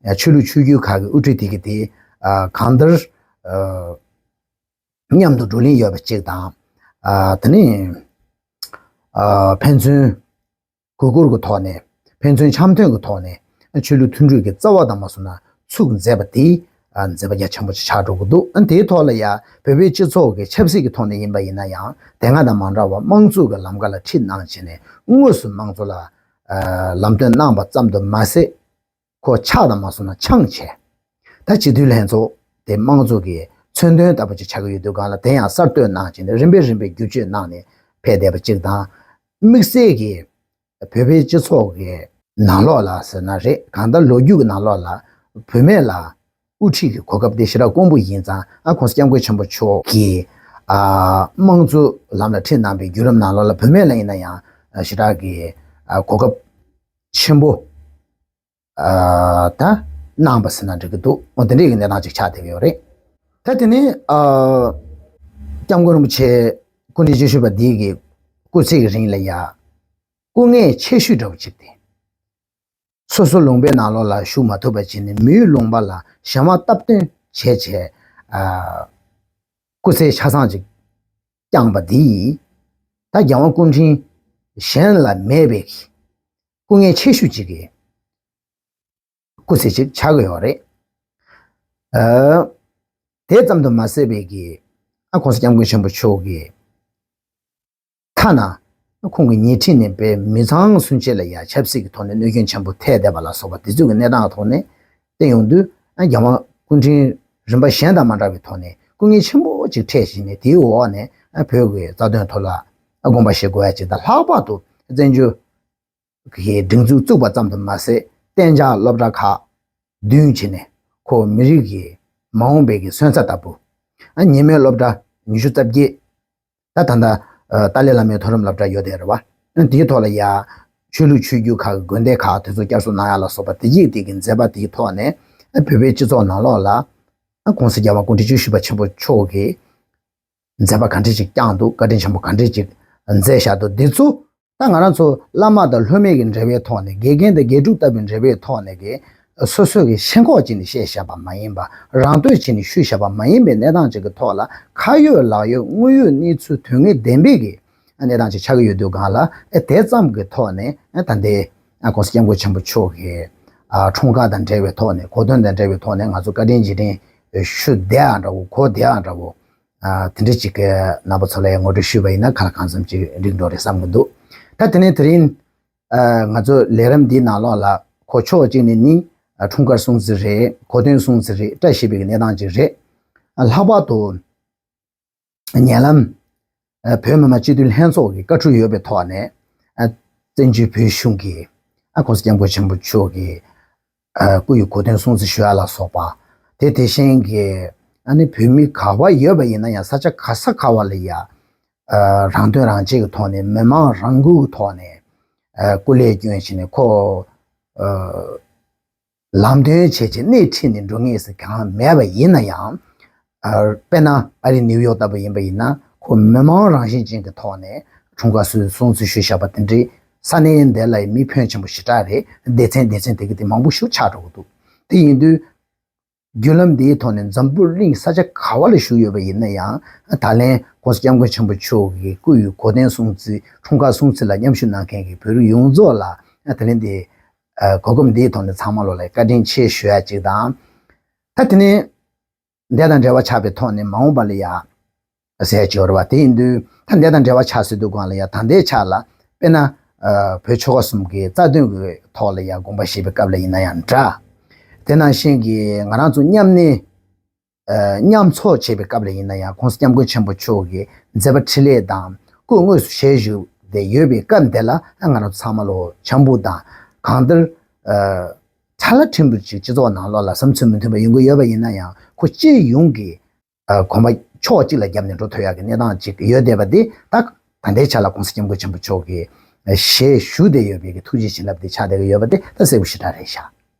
ཨ་ཆོས་ལུགས་ཆོས་བརྒྱུད་ཁག་གི་དབུ་ཁྲིད་དེ་གི་དེ་ཨ་གང་ལྟར་ཨ། མཉམ་དུ་བགྲོ་གླེང་ཡོད་པ་གཅིག་དང་། ཨ་དེ་ནས་ཨ་ཕན་ཚུན་གུས་བཀུར་གྱི་ཐོག་ནས་ཕན་ཚུན་འཆམ་མཐུན་གྱི་ཐོག་ནས་ཆོས་ལུགས་མཐུན་སྒྲིལ་གྱི་རྩ་བ་དང་མ་སོང་ན་ཚུགས་མཛད་པ་དེ་ཨ་མཛད་པ་རྒྱ་ཆེན་པོ་ཅིག་ཆགས་འགྲོ་གི་འདུག་ཨ་དེའི་ཐོག་ལ་ཡང་བོད་པའི་སྤྱི་ཚོགས་ཀྱི་ཆབ་སྲིད་ཀྱི་ཐོག་ནས་ཡིན་པ་ཡིན་ན་ཡང་དེ་སྔ་དང་མ་འདྲ་བར་དམངས་གཙོ་གི་ལམ་ཁ་ལ་ཁྲིད་གནང་བྱས་ནས་དངོས་སུ་དམངས་གཙོ་ལ་ཨ་ལམ་སྟོན་གནང་བ་ཙམ་དུ་མ་ཟད། ཁོ་ཕྱག་དང་མ་སོང་ན་འཆང་བྱས། ད་སྤྱི་འཐུས་ལྷན་ཚོགས་དེ་དམངས་གཙོ་གི་མཚོན་དོན་ལྟ་བུ་ཅིག་ཆགས་ཀྱི་ཡོད་དུས་སྒང་ལ་དེ་ཡང་གསར་གཏོད་གནང་བྱས་ནས་རིམ་པས་རིམ་པས་བསྒྱུར་བཅོས་གནང་ནས་ཕེབས་བསྡད་པ་གཅིག་དང་། དམིགས་བསལ་གྱི་བོད་པའི་སྤྱི་ཚོགས་ཀྱི་ནང་ལོགས་ལ་ཟེར་ན་རེད། གང་ལྟར་ལོ་རྒྱུས་ཀྱི་ནང་ལོགས་ལ་བུད་མེད་ལ་དབུ་ཁྲིད་ཀྱི་གོ་སྐབས་དེ་ཞེ་དྲག་དཀོན་པོ་ཡིན་ཙང་ཨ་༸གོང་ས་༸སྐྱབས་མགོན་ཆེན་པོ་མཆོག་གིས་ཨ་དམངས་གཙོ་ལམ་ལ་ཁྲིད་གནང་པའི་བརྒྱུད་རིམ་ནང་ལོགས་ལ་བུད་མེད་ལ་ཡིན་ན་ཡང་ཞེ་དྲག་གི་ཨ་གོ་སྐབས་ཆེན་པོ། ཨ་ད་གནང་པ་ཟེར་ན་འགྲིག་གི་འདུག་འོ་དེ་འདྲའི་གི་གནས་སྟངས་ཅིག་ཆགས་བསྡད་ཀྱི་ཡོད་རེད། ད་དེ་ནས་ཨ་༸སྐྱབས་མགོན་རིན་པོ་ཆེ་སྐུ་ཕྲེང་བཅུ་བཞི་པ་འདི་གི་སྐུ་ཚེ་གི་རིང་ལ་ཡ་སྐུ་ངལ་ཆེ་ཤོས་འདྲ་བོ་ཅིག་དེ་སོ་སོ་ལུང་པའི་ནང་ལོགས་ལ་བཞུགས་མ་ཐུབ་པ་བྱས་ནས་མིའི་ལུང་པ་ལ་གཞན་དབང་སྟབས་བསྟུན་བྱས་བྱས་ཨ་སྐུ་ཚེ་ཆ་ཚང་ཅིག་བསྐྱངས་པ་འདི་ཡིས་ད་རྒྱལ་དབང་སྐུ་ཕྲེང་གཞན་ལ་མེད་པའི་སྐུ་ངལ་ཆེ་ཤོས་ཅིག་གི་སྐུ་ཚེ་ཅིག་ཆགས་ཀྱི་ཡོད་རེད། ཨ་དེ་ཙམ་དུ་མ་ཟད་པའི་གི་ཨ་༸གོང་ས་༸སྐྱབས་མགོན་ཆེན་པོ་མཆོག་གི་ཐ་ན་ཁོང་གི་ཉེ་འཁྲིས་ནས་པའི་མི་ཚང་སུན་ཆད་ལ་ཡ་ཆབ་སྲིད་ཀྱི་ཐོག་ནས་གནོད་སྐྱོན་ཆེན་པོ་ཐེབས་བསྡད་པ་ལ་སོགས་པ་དེ་ཚོའི་གི་གནས་སྟངས་ཐོག་ནས་བལྟས་ཡོང་དུས་ཨ་རྒྱལ་དབང་ སྐུ་ཕྲེང་རིམ་པ་གཞན་དང་མ་འདྲ་བའི་ཐོག་ནས་སྐུ་ངལ་ཆེན་པོ་ཅིག་འཕྲད་བཞིན་ནས། དེའི་འོག་ནས་བོད་ཀྱི་རྩ་དོན་ཐོག་ལ་དགོངས་པ་བཞེས་དགོས་ཡ་ཅིག་དང་། ལྷག་པར་དུ་བཙན་བྱོལ་གྱི་སྒྲིག་འཛུགས་བཙུགས་པ་ཙམ་དུ་མ་ཟད། གཏན་འཇགས་སློབ་གྲྭ་ཁག་བདུན་བྱས་ནས་ཁོ་མི་རིགས་ཀྱི་མ་འོངས་པའི་གི་སོན་རྩ་ལྟ་བུ། ཨ། ཉིན་མོའི་སློབ་གྲྭ་ཉི་ཤུ་རྩ་བརྒྱད། ད་ད་ལྟ་ཨ་ཏཱ་ལའི་བླ་མའི་མཐོ་རིམ་སློབ་གྲྭ་ཡོད་དེ་རེད་བ། ཨ། དེའི་ཐོག་ལ་ཡ་ཆོས་ལུགས་ཆོས་བརྒྱུད་ཁག་གི་དགོན་སྡེ་ཁག་དེ་ཚོ་བསྐྱར་གསོ་གནང་ཡ་ལ་སོགས་པ་དེ་ཡིག་དེ་གི་མཛད་པ་དེའི་ཐོག་ནས། ཨ། བོད་པའི་སྤྱི་ཚོགས་ནང་ལོགས་ལ། ཨ། ༸གོང་ས་༸རྒྱལ་བ་སྐུ་ཕྲེང་བཅུ་བཞི་པ་ཆེན་པོ་མཆོག་གིས་མཛད་པ་ག་འདྲ་ཅིག་བསྐྱངས་འདུག། བཀའ་དྲིན་ཆེན་པོ་ག་འདྲ་ཅིག་མཛད་བཞག་འདུག། འདི་ཚོ་ད་ང་རང་ཚོ་བླ་མ་དང་སློབ་མའི་གི་འབྲེལ་བའི་ཐོག་ནས། དགེ་རྒན་དང་དགེ་ཕྲུག་ལྟ་བུའི་འབྲེལ་བའི་ཐོག་ནས་གི་སོ་སོའི་གི་ཞེན་ཁོག་བྱས་ནས་བཤད་བཞག་པ་མ་ཡིན་པ། རང་བསྟོད་བྱས་ནས་ཞུས་བཞག་པ་མ་ཡིན་པའི་གནས་སྟངས་ཅིག་གི་ཐོག་ལ། ཁ་ཡོད་ལག་ཡོད་དངོས་ཡོད་གནས་ཚུལ་དོན་དངོས་ལྡན་པའི་གི་གནས་སྟངས་ཅིག་ཆགས་ཀྱི་ཡོད་དུས་སྒང་ལ། ཨེ། དེ་ཙམ་གྱི་ཐོག་ནས། ཨེ། ད་ལྟའི་༸གོང་ས་༸སྐྱབས་མགོན་ཆེན་པོ་མཆོག་གི་ཨ་འཁྲུངས་སྐར་དང་འབྲེལ་བའི་ཐོག་ནས། གོ་སྟོན་དང་འབྲེལ་བའི་ཐོག་ནས་ང་ཚོ་བཀའ་དྲིན་རྗེས་དྲན་ཞུ་བསྡད་ཡ་འདྲ་བོ། གོ་བསྡད་ཡ་འདྲ་བོ། ཨ། དེ་འདྲ་ཅིག་གི་རྣམ་པ་ཚོ་ལ་ཡང་ངོ་སྤྲོད་ཞུས་པ་ཡིན་ན། གང་ལ་གང་འཚམ་ཅིག་འགྲིག་འགྲོ་རེད་བསམ་གྱི་འདུག། ད་དེ་ནས་དེ་རིང་ཨ་ང་ཚོ་ལས་རིམ་འདིའི་ནང་ལོགས་ལ་གོ་ཆོག་ཅིག་ནི་ནི། ཨ། འཁྲུངས་སྐར་སྲུང་བརྩི་རེད། གོ་སྟོན་སྲུང་བརྩི་རེད། བཀྲ་ཤིས་པའི་གནས་སྟངས་ཅིག་རེད། ཨ། ལྷག་པར་དུ་ཉེ་ལམ་ཨ་བོད་མི་མང་སྤྱི་འཐུས་ལྷན་ཚོགས་ཀྱི་བཀའ་འཁྲོལ་ཡོད་པའི་ཐོག་ནས། ཨ། བཙན་བྱོལ་བོད་གཞུང་གིས། ཨ། ༸གོང་ས་༸སྐྱབས་མགོན་ཆེན་པོ་མཆོག་གི་ཨ་སྐུ་ཡི་གོ་སྟོན་སྲུང་བརྩི་ཞུ་ཡ་ལ་སོགས་པ། དེ་དེ་བཞིན་གྱི། ཨ་ནི་བོད་མི་ག་པར་ཡོད་པ་ཡིན་ན་ཡང་། ས་ཆ་ག་ས་ག་བ་ལ་ཡ། ཨ། རང་དོན་རང་གཅེས་ཀྱི་ཐོག་ནས། མི་མང་རང་འགུལ་གྱི་ཐོག་ནས། ཨ། སྐུ་ལས་བསྐྱོན་བྱས་ནས། ཁོ་ཨ་ལམ་སྟོན་བྱས་བྱས་སྣེ་ཁྲིད་ནས་འགྲོ་མཁན་ཞིག་གང་མེད་པ་ཡིན་ན་ཡང་། ཨ། དཔེར་ན་ཨ་རི་ནིའུ་ཡོག་ལྟ་བུ་ཡིན་པ་ཡིན་ན། ཁོ་མི་མང་རང་བཞིན་ཅན་གྱི་ཐོག་ནས་འཁྲུངས་སྐར་སྲུང་བརྩི་ཞུས་བཞག་པ་དེ་འདྲའི་ས་གནས་འདི་ལ་མི་ཕོན་ཆེན་པོ་ཞེ་དྲག་རེད། སྡེ་ཚན་སྡེ་ཚན་དེ་གི་དེ་མང་པོ་ཞིག་ཆགས་འགྲོ་གི་འདུག། དེ་ཡིན་དུས་བརྒྱུད་ལམ་འདིའི་ཐོག་ནས་འཛམ་བུ་གླིང་ས་ཆ་ག་བ་ལ་བཞུགས་ཡོད་པ་ཡིན་ན་ཡང་། ད་ལན་༸གོང་ས་༸སྐྱབས་མགོན་ཆེན་པོ་མཆོག་གི་སྐུ་ཡི་གོ་སྟོན་སྲུང་བརྩི། འཁྲུངས་སྐར་སྲུང་བརྩི་ལ་མཉམ་ཞུགས་གནང་མཁན་གྱི་བོད་རིགས་ཡོངས་རྫོགས་ལ། ཨ། དེ་རིང་འདི་ཨ་གོ་སྐབས་འདིའི་ཐོག་ནས་ཚང་མ་ལོ་ལ་བཀའ་དྲིན་ཆེ་ཞུ་ཡ་གཅིག་དང་། ད་དེ་ནས་འདི་དང་འབྲེལ་བ་ཆགས་པའི་ཐོག་ནས་མ་འོངས་པ་ལ་ཡ་ཟེར་ཡ་གཅིག་ཡོད་རེད་བ། དེ་ཡིན་དུས་ད་འདི་དང་འབྲེལ་བ་ཆགས་ཟེར་དུས་སྒང་ལ་ཡ། ད་ལྟའི་ཆ་ལ་དཔེར་ན་ཨ་བོད་ཆོལ་ཁ་གསུམ་གྱི་རྩ་དོན་གྱི་ཐོག་ལ་ཡ་དགོངས་པ་བཞེས་པའི་སྐབས་ལ་ཡིན་ན་ཡང་འདྲ། དེ་ནང་བཞིན་གྱི་ང་རང་ཚོ་མཉམ་གནས། ཨ། མཉམ་ཚོགས་བྱེད་པའི་སྐབས་ལ་ཡིན་ན་ཡང་། ༸གོང་ས་༸སྐྱབས་མགོན་ཆེན་པོ་མཆོག་གི་མཛད་པ་འཕྲིན་ལས་དང་སྐུ་དངོས་སུ་ཞལ་བཞུགས་བསྡད་ཡོད་པའི་སྐབས་འདི་ལ། ཨ། ང་རང་ཚོ་ཚང་མ་ལོ་འཆམ་པོ་དང་། གང་ལྟར་ཨ་ཕྲ་ལ་ཕྲན་བུ་ཅིག་སྤྱི་ཚོགས་ནང་ལོགས་ལ་བསམ་ཚུལ་མི་མཐུན་པ་ཡོང་གི་ཡོད་པ་ཡིན་ན་ཡང་། ཁོ་སྤྱི་ཡོངས་ཀྱི་ཨ་གོམ་པ་ཕྱོགས་གཅིག་ལ་བརྒྱབ་ནས་འགྲོ་ཐུབ་ཡག་གི་གནས་སྟངས་ཅིག་ཡོད་བསྡད་པ་འདི། ད་ད་ལྟའི་ཆ་ལ་༸གོང་ས་༸སྐྱབས་མགོན་ཆེན་པོ་མཆོག་གི་ཞལ་བཞུགས་བསྡད་ཡོད་པའི་གི་ཐུགས་རྗེ་བྱིན་རླབས་འདི་ཆགས་བསྡད་ཀྱི་ཡོད་པ་འདི་ད་གསལ་པོ་ཞེ་དྲག་རེད་ཤག།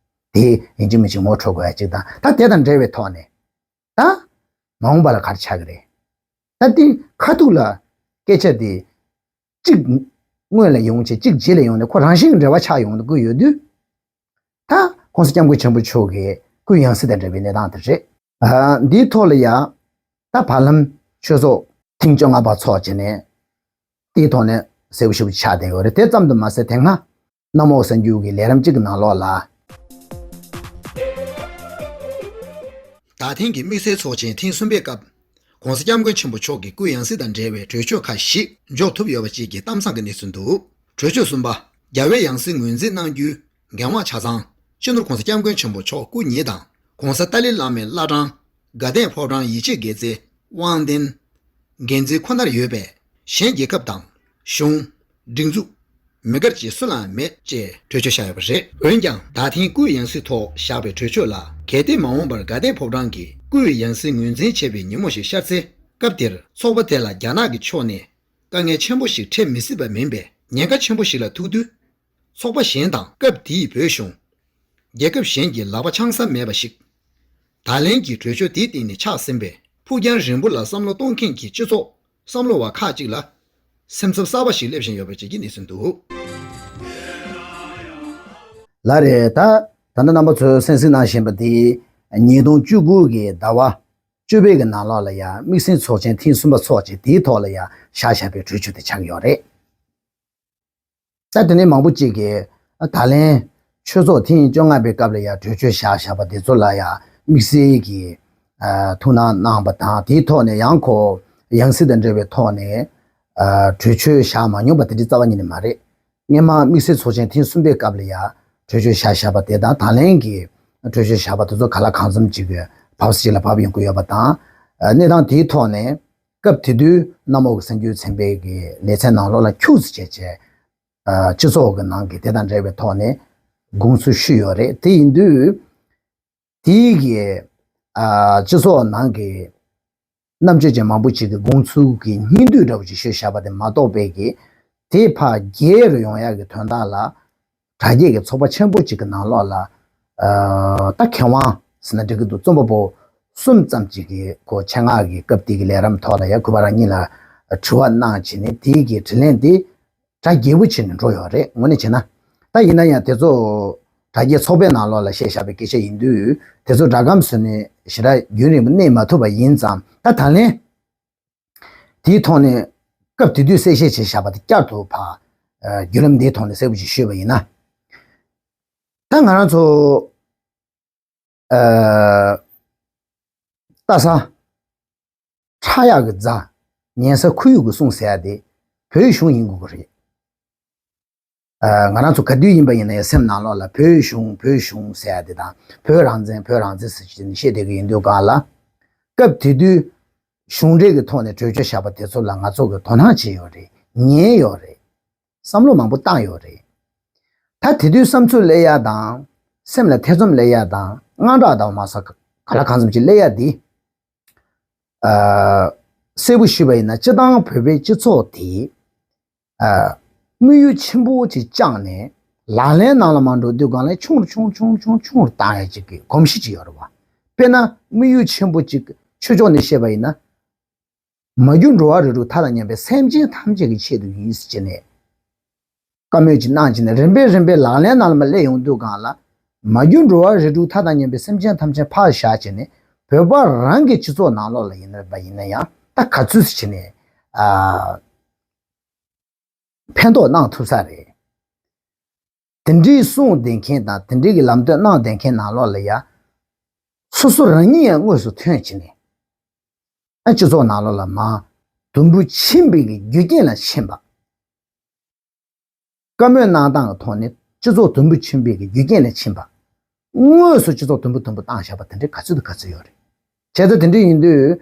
དེ་ཡིན་གཅིག་མིན་གཅིག་ངོ་འཕྲོད་དགོས་ཡ་གཅིག་དང་། ད་དེ་དང་འབྲེལ་བའི་ཐོག་ནས་ད་མ་འོངས་པ་ལ་ག་རེ་ཆགས་ཀྱི་རེད། ད་དེ་ཁ་ཐུག་ལ་སྐད་ཆ་དེ་གཅིག་སྔོན་ལ་ཡོང་བྱས་གཅིག་རྗེས་ལ་ཡོང་ནས་ཁོ་རང་བཞིན་འབྲེལ་བ་ཆགས་ཡོང་གི་ཡོད་དུས། ད་༸གོང་ས་༸སྐྱབས་མགོན་ཆེན་པོ་མཆོག་གི་སྐུའི་ཡང་སྲིད་དང་འབྲེལ་བའི་གནས་སྟངས་དེ་རེད། ཨ། འདིའི་ཐོག་ལ་ཡ་ད་བར་ལམ་ཆོས་ཚོགས་ཐེངས་བཅོ་ལྔ་པ་ཚོགས་བྱས་ནས། དེའི་ཐོག་ནས་གསལ་པོ་ཞེ་པོ་ཆགས་བསྡད་ཡོད་རེད། དེ་ཙམ་དུ་མ་ཟད། དེ་སྔ་གནམ་འོག་གསར་འགྱུར་གྱི་ལས་རིམ་གཅིག་གི་ནང་ལོགས་ལ། ད་ཐེངས་ཀྱི་དམིགས་བསལ་ཚོགས་ཆེན་ཐེངས་གསུམ་པའི་སྐབས། ༸གོང་ས་༸སྐྱབས་མགོན་ཆེན་པོ་མཆོག་གི་སྐུའི་ཡང་སྲིད་དང་འབྲེལ་བའི་གྲོས་ཆོད་ཁག་བཞི་འཇོག་ཐུབ་ཡོད་པ་བཅས་ཀྱི་གཏམ་བཟང་གི་གནས་ཚུལ་འདུག། གྲོས་ཆོད་གསུམ་པ། རྒྱལ་བའི་ཡང་སྲིད་ངོས་འཛིན་གནང་རྒྱུའི་འགན་དབང་ཆ་ཚང་སྤྱི་ནོར་༸གོང་ས་༸སྐྱབས་མགོན་ཆེན་པོ་མཆོག་སྐུ་ཉིད་དང་། ༸གོང་ས་ཏཱ་ལའི་བླ་མའི་བླ་བྲང་དགའ་ལྡན་ཕོ་བྲང་ཡིད་ཆེས་དགེ་རྩེ་དབང་ལྡན་འགན་འཛིན་ཁོ་ནར་ཡོད་པས། གཞན་རྒྱལ་ཁབ་དང་། གཞུང་། སྒྲིག་འཛུགས། མི་སྒེར་བཅས་སུ་ལའང་མེད་ཅེས་གྲོས་ཆོད་བཞག་ཡོད་པ་རེད། འོན་ཀྱང་། ད་ཐེངས་སྐུའི་ཡང་སྲིད་ཐོག་བཞག་པའི་གྲོས་ཆོད་ལ། གལ་ཏེ་མ་འོངས་པར་དགའ་ལྡན་ཕོ་བྲང་གིས་སྐུའི་ཡང་སྲིད་ངོས་འཛིན་བྱེད་པའི་ཉིན་མོ་ཞིག་ཤར་ཚེ། སྐབས་དེར་ཚོགས་པ་དེ་ལ་རྒྱ་ནག་གི་ཕྱོགས་ནས་དཀའ་ངལ་ཆེན་པོ་ཞིག་འཕྲད་མི་སྲིད་པ་མིན་པས། ཉེན་ཁ་ཆེན་པོ་ཞིག་ལ་ཐུག་དུས། ཚོགས་པ་གཞན་དང་། སྐབས་དེའི་བོད་གཞུང་། རྒྱལ་ཁབ་གཞན་གྱི་ལག་པ་འཆང་ས་མེད་པ་ཞིག། ད་ལན་གྱི་གྲོས་ཆོད་དེའི་སྟེང་ནས་ཆགས་ཟིན་པས། ཕུགས་རྒྱང་རིང་པོ་ལ་བསམ་བློ་གཏོང་མཁན་གྱི་སྤྱི་ཚོགས་བསམ་བློ་བ་ཁག་ཅིག་ལ་སེམས་འཚབ་གསར་པ་ཞིག་སླེབས་བཞིན་ཡོད་པ་བཅས་ཀྱི་གནས་ཚུལ་འདུག། ལགས་རེད། ད་ད་ལྟ་རྣམ་པ་ཚོས་གསན་གཟིགས་གནང་བཞིན་པ་དེ། ཉིས་སྟོང་བཅུ་དགུ་གི་ཟླ་བ་བཅུ་པའི་གི་ནང་ལོགས་ལ་ཡ་དམིགས་བསལ་ཚོགས་ཆེན་ཐེངས་གསུམ་པ་ཚོགས་བྱས། དེའི་ཐོག་ལ་ཡ་བཞག་བཞག་པའི་གྲོས་ཆོད་དེ་ཆགས་ཀྱི་ཡོད་རེད། ད་དེ་ནས་མང་པོ་ཅིག་གིས་ད་ལན་ཆོས་ཚོགས་ཐེངས་བཅོ་ལྔ་པའི་སྐབས་ལ་ཡ་གྲོས་ཆོད་བཞག་བཞག་པ་དེ་ཚོ་ལ་ཡ་དམིགས་བསལ་གྱི་ཨ་ཐུགས་སྣང་གནང་བ་དང་། དེའི་ཐོག་ནས་ཡང་ཁོ་ཡང་སྲིད་དང་འབྲེལ་བའི་ཐོག་ནས་ཨ་གྲོས་ཆོད་བཞག་མ་མྱོང་པ་དེ་འདྲའི་རྩ་བ་ཉིད་ནས་མ་རེད། སྔོན་མ་དམིགས་བསལ་ཚོགས་ཆེན་ཐེངས་གསུམ་པའི་སྐབས་ལ་ཡ་གྲོས་ཆོད་བཞག་བཞག་པ་དེ་དང་། ད་ལན་གྱི་གྲོས་ཆོད་བཞག་པ་དེ་ཚོ་གང་ལ་གང་འཚམ་ཅིག་གི་ བབས་ས་ཅིག་ལ་བབས་ཡོང་གི་ཡོད་པ་དང་། ཨ་གནས་སྟངས་དེའི་ཐོག་ནས་སྐབས་དེ་དུས་གནམ་འོག་གི་སངས་རྒྱས་ཚན་པའི་གི་ལེ་ཚན་ནང་ལོགས་ལ་ཁྱུག་ཙམ་བྱས་བྱས། ཨ་སྤྱི་ཚོགས་ཀྱི་ནང་གི་དེ་དང་འབྲེལ་བའི་ཐོག་ནས་དགོངས་ཚུལ་ཞུས་ཡོད་རེད། དེ་ཡིན་དུས། དེའི་གི་ཨ་སྤྱི་ཚོགས་ནང་གི་རྣམ་དཔྱོད་ཅན་མང་པོ་ཅིག་གི་དགོངས་ཚུལ་གྱི་སྙིང་བསྡུས་འདྲ་བོ་ཅིག་ཤོད་བཞག་པ་དེ་མ་གཏོགས་པའི་གི། དེ་ཕར་རྒྱས་རུ་ཡོང་ཡག་གི་དོན་དག་ལ། དྲ་རྒྱའི་གི་ཚོགས་པ་ཆེན་པོ་ཅིག་གི་ནང་ལོགས་ལ། ཨ་ད་མཁས་དབང་ཟེར་ན་འགྲིག་གི་འདུག་རྩོམ་པ་པོ་གསུམ་ཙམ་ཅིག་གིས་ཁོ་ཆེད་མངགས་ཀྱི་སྐབས་དེ་གི་ལས་རིམ་ཐོག་ལ་ཡ་གུས་པ་རང་ཉིད་ལ་དྲི་བ་གནང་བྱས་ནས། དེའི་གི་དྲིས་ལན་དེ་གྲ་རྒྱས་པོ་བྱས་ནས་འགྲོ་ཡོད་རེད། དངོས་གནས་བྱས་ན། ད་ཡིན་ན་ཡང་དེ་ཚོ་དྲ་རྒྱའི་ཚོགས་པའི་ནང་ལོགས་ལ་བཤད་བཞག་པའི་སྐད་ཆ་ཡིན་དུས། དེ་ཚོ་སྒྲ་སྒམ་བཟོས་ནས་ཞེ་དྲག་རྒྱུན་རིང་པོ་གནས་མ་ཐུབ་པ་ཡིན་ཙང་། ད་ད་ལན་དེའི་ཐོག་ནས་སྐབས་དེ་དུས་གསལ་བཤད་བྱས་བཞག་པ་དེ་བསྐྱར་དུ་ཕར་ཨ་བརྒྱུད་ལམ་འདིའི་ཐོག་ནས་གསལ་པོ་ཞིག་ཞུས་པ་ཡིན་ན། ད་ང་རང་ཚོ་ཨ་རྟ་ས་ཁྲག་ཡག་གི་རྫ། ཉན་ས་ཁོར་ཡུག་གི་གསུང་ཟེར་ཡ་དེ་བོད་གཞུང་ཡིན་དགོས་ཀྱི་རེད། ཨ་ང་རང་ཚོ་ག་དུས་ཡིན་པ་ཡིན་ན་ཡང་སེམས་ནང་ལོགས་ལ་བོད་གཞུང་བོད་གཞུང་ཟེར་ཡ་དེ་དང་། བོད་རང་བཙན་བོད་རང་བཙན་ཟེར་བྱས་ནས་བཤད་བསྡད་ཀྱི་ཡིན་དུས་སྒང་ལ། སྐབས་དེ་དུས་གཞུང་འབྲེལ་གྱི་ཐོག་ནས་གྲོས་ཆོད་བཞག་པ་དེ་ཚོ་ལ་ང་ཚོ་གིས་དོ་སྣང་བྱས་ཡོད་རེད། ཉན་ཡོད་རེད། བསམ་བློ་མང་པོ་བཏང་ཡོད་རེད། ད་དེ་དུས་བསམ་ཚུལ་སླེབས་ཡ་དང་། སེམས་ལ་ཐེ་ཚོམ་སླེབས་ཡ་དང་། དངངས་སྐྲག་དང་མ་ཟད་ག་ལ་གང་འཚམ་ཅིག་སླེབས་ཡ་འདི། ཨ་གསལ་པོ་ཞུས་པ་ཡིན་ན། སྤྱིར་བཏང་བོད་པའི་སྤྱི་ཚོགས་དེ་ཨ་དམིགས་ཡུལ་ཆེན་པོ་ཅིག་བཅངས་ནས་ལག་ལེན་ནང་ལ་མ་འགྲོ་དུས་སྒང་ལ་ཆུང་རུ་ཆུང་རུ་ཆུང་རུ་ཆུང་རུ་ཆུང་རུ་བཏང་ཡ་ཅིག་གི་གོམས་གཤིས་ཅིག་ཡོད་རེད་བ། དཔེར་ན་དམིགས་ཡུལ་ཆེན་པོ་ཅིག་ཆོས་ཕྱོགས་ནས་བཤད་པ་ཡིན་ན། མ་གྱུར་འགྲོ་བ་རིགས་དྲུག་མཐའ་དང་མཉམ་པའི་སེམས་ཅན་ཐམས་ཅད་ཀྱི་ཆེད་དུ་ཡིན་ཟེར་བྱས་ནས་བཀའ་མོལ་ཅིག་གནང་བྱས་ནས། རིམ་པས་རིམ་པས་ལག་ལེན་ནང་ལ་མར་སླེབས་ཡོང་དུས་སྒང་ལ། མ་གྱུར་འགྲོ་བ་རིགས་དྲུག་མཐའ་དང་མཉམ་པའི་སེམས་ཅན་ཐམས་ཅད་ཕར་བཞག་བྱས་ནས། བོད་པ་རང་གི་སྤྱི་ཚོགས་ནང་ལོགས་ལ་ཡིན་པ་ཡིན་ན་ཡང་། ད་ག་ཚོད་ཟེར་བྱས་ནས་ཨ་ཕན་ཐོགས་གནང་ཐུབ་ས་རེད། དེ་འདྲའི་གསུངས་བསྡད་མཁན་དང་། དེ་འདྲའི་གི་ལམ་སྟོན་གནང་བསྡད་མཁན་ནང་ལོགས་ལ་ཡ། སོ་སོ་རང་ཉིད་ཡང་དངོས་སུ་ཐོན་བྱས་ནས། ཨ་སྤྱི་ཚོགས་ནང་ལོགས་ལ་མར་དུམ་བུ་ཆེན་པོའི་གི་རྒྱུ་རྐྱེན་ལ་ཕྱིན་པ། བཀའ་མོལ་གནང་སྟངས་ཀྱི་ཐོག་ནས་སྤྱི་ཚོགས་དུམ་བུ་ཆེན་པོའི་གི་རྒྱུ་རྐྱེན་ལ་ཕྱིན་པ། དངོས་སུ་སྤྱི་ཚོགས་དུམ་བུ་དུམ་བུ་བཏང་བཞག་པ་དེ་འདྲའི་ག་ཚོད་དང་ག་ཚོད་ཡོད་རེད། བྱས་ཙང་དེ་འདྲ་ཡིན་དུས།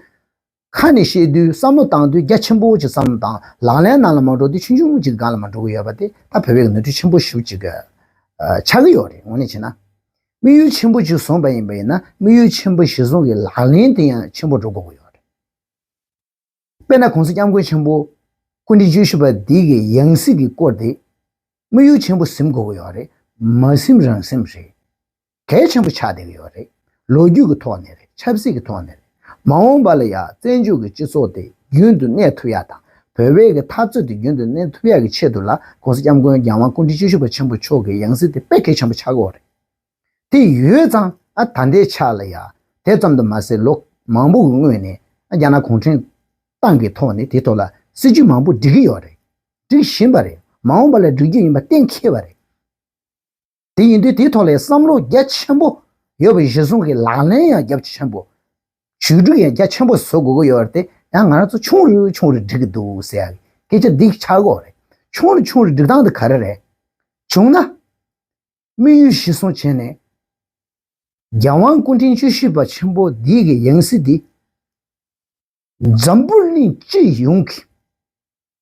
ཁ་ནས་བཤད་དུས་བསམ་བློ་བཏང་དུས་རྒྱ་ཆེན་པོ་ཅིག་བསམ་བློ་བཏང་། ལག་ལེན་ནང་ལ་མ་འགྲོ་དུས་ཆུང་ཆུང་ཅིག་སྒང་ལ་མར་འགྲོ་གི་ཡོད་པ་དེ། ད་བོད་པའི་ནོར་འཁྲུལ་ཆེན་པོ་ཞེ་པོ་ཅིག་ཨ་ཆགས་ཀྱི་ཡོད་རེད། དངོས་གནས་བྱས་ན། དམིགས་ཡུལ་ཆེན་པོ་ཅིག་བཟུང་པ་ཡིན་པ་ཡིན་ན། དམིགས་ཡུལ་ཆེན་པོ་གཞིར་བཟུང་གི་ལག་ལེན་དེ་ཡང་ཆེན་པོ་འགྲོ་དགོས་ཀྱི་ཡོད་རེད། དཔེར་ན་༸གོང་ས་༸སྐྱབས་མགོན་ཆེན་པོ་སྐུ་ཕྲེང་བཅུ་བཞི་པ་འདི་གི་ཡང་སྲིད་ཀྱི་སྐོར་དེ། དམིགས་ཡུལ་ཆེན་པོ་ཟིན་དགོས་ཀྱི་ཡོད་རེད། མ་ཟིན་རང་ཟིན་རེད། གལ་ཆེན་པོ་ཆགས་བསྡད་ཀྱི་ཡོད་རེད། ལོ་རྒྱུས་ཀྱི་ཐོག་ནས་རེད། ཆབ་སྲིད་ཀྱི་ཐོག་ནས་རེད། མ་འོངས་པ་ལ་ཡང་བཙན་བྱོལ་གྱི་སྤྱི་ཚོགས་དེ་རྒྱུན་དུ་གནས་ཐུབ་ཡ་དང་། བོད་པའི་གི་འཐབ་རྩོད་དེ་རྒྱུན་དུ་གནས་ཐུབ་ཡ་གི་ཆེད་དུ་ལ། ༸གོང་ས་༸སྐྱབས་མགོན་༸རྒྱལ་དབང་སྐུ་ཕྲེང་བཅུ་བཞི་པ་ཆེན་པོ་མཆོག་གི་ཡང་སྲིད་དེ་དཔེ་གལ་ཆེན་པོ་ཆགས་ཀྱི་ཡོད་རེད། དེ་ཡོད་ཙང་། ཨ་ད་ལྟའི་ཆ་ལ་ཡ། དེ་ཙམ་དུ་མ་ཟད། ལོ་མང་པོ་གི་སྔོན་ནས། ཨ་རྒྱ་ནག་གུང་ཁྲན་ཏང་གི་ཐོག་ནས་དེའི་ཐོག་ལ་སྲིད་ཇུས་མང་པོ་སྒྲིག་གི་ཡོད་རེད། སྒྲིག་བཞིན་པ་རེད། མ་འོངས་པ་ལ་སྒྲིག་རྒྱུ་ཡིན་པ་གཏན་འཁེལ་བ་རེད། དེ་ཡིན་དུས་དེའི་ཐོག་ལ་བསམ་བློ་རྒྱ་ཆེན་པོ་ཡོད་པ་གཞིར་བཟུང་གི་ལག་ལེན་ཡང་རྒྱ་ཆེན་པོ། བཅོས་སྒྲིག་ཡང་རྒྱ་ཆེན་པོ་བཟོ་དགོས་ཀྱི་ཡོད་རེད་དེ། ཡང་ང་རང་ཚོ་ཆུང་རུ་ཆུང་རུ་སྒྲིག་གི་འདུག་ཟེར་ཡ་སྐད་ཆ་འདི་ཆགས་ཀྱི་ཡོད་རེད། ཆུང་རུ་ཆུང་རུ་སྒྲིག་སྟངས་དེ་ག་རེ་རེད། བྱུང་ན། དམིགས་ཡུལ་གཞིར་བཟུང་བྱས་ནས། རྒྱལ་དབང་སྐུ་ཕྲེང་བཅུ་བཞི་པ་ཆེན་པོ་འདི་གི་ཡང་སྲིད་འདི། འཛམ་བུ་གླིང་སྤྱི་ཡོངས་ཀྱིས་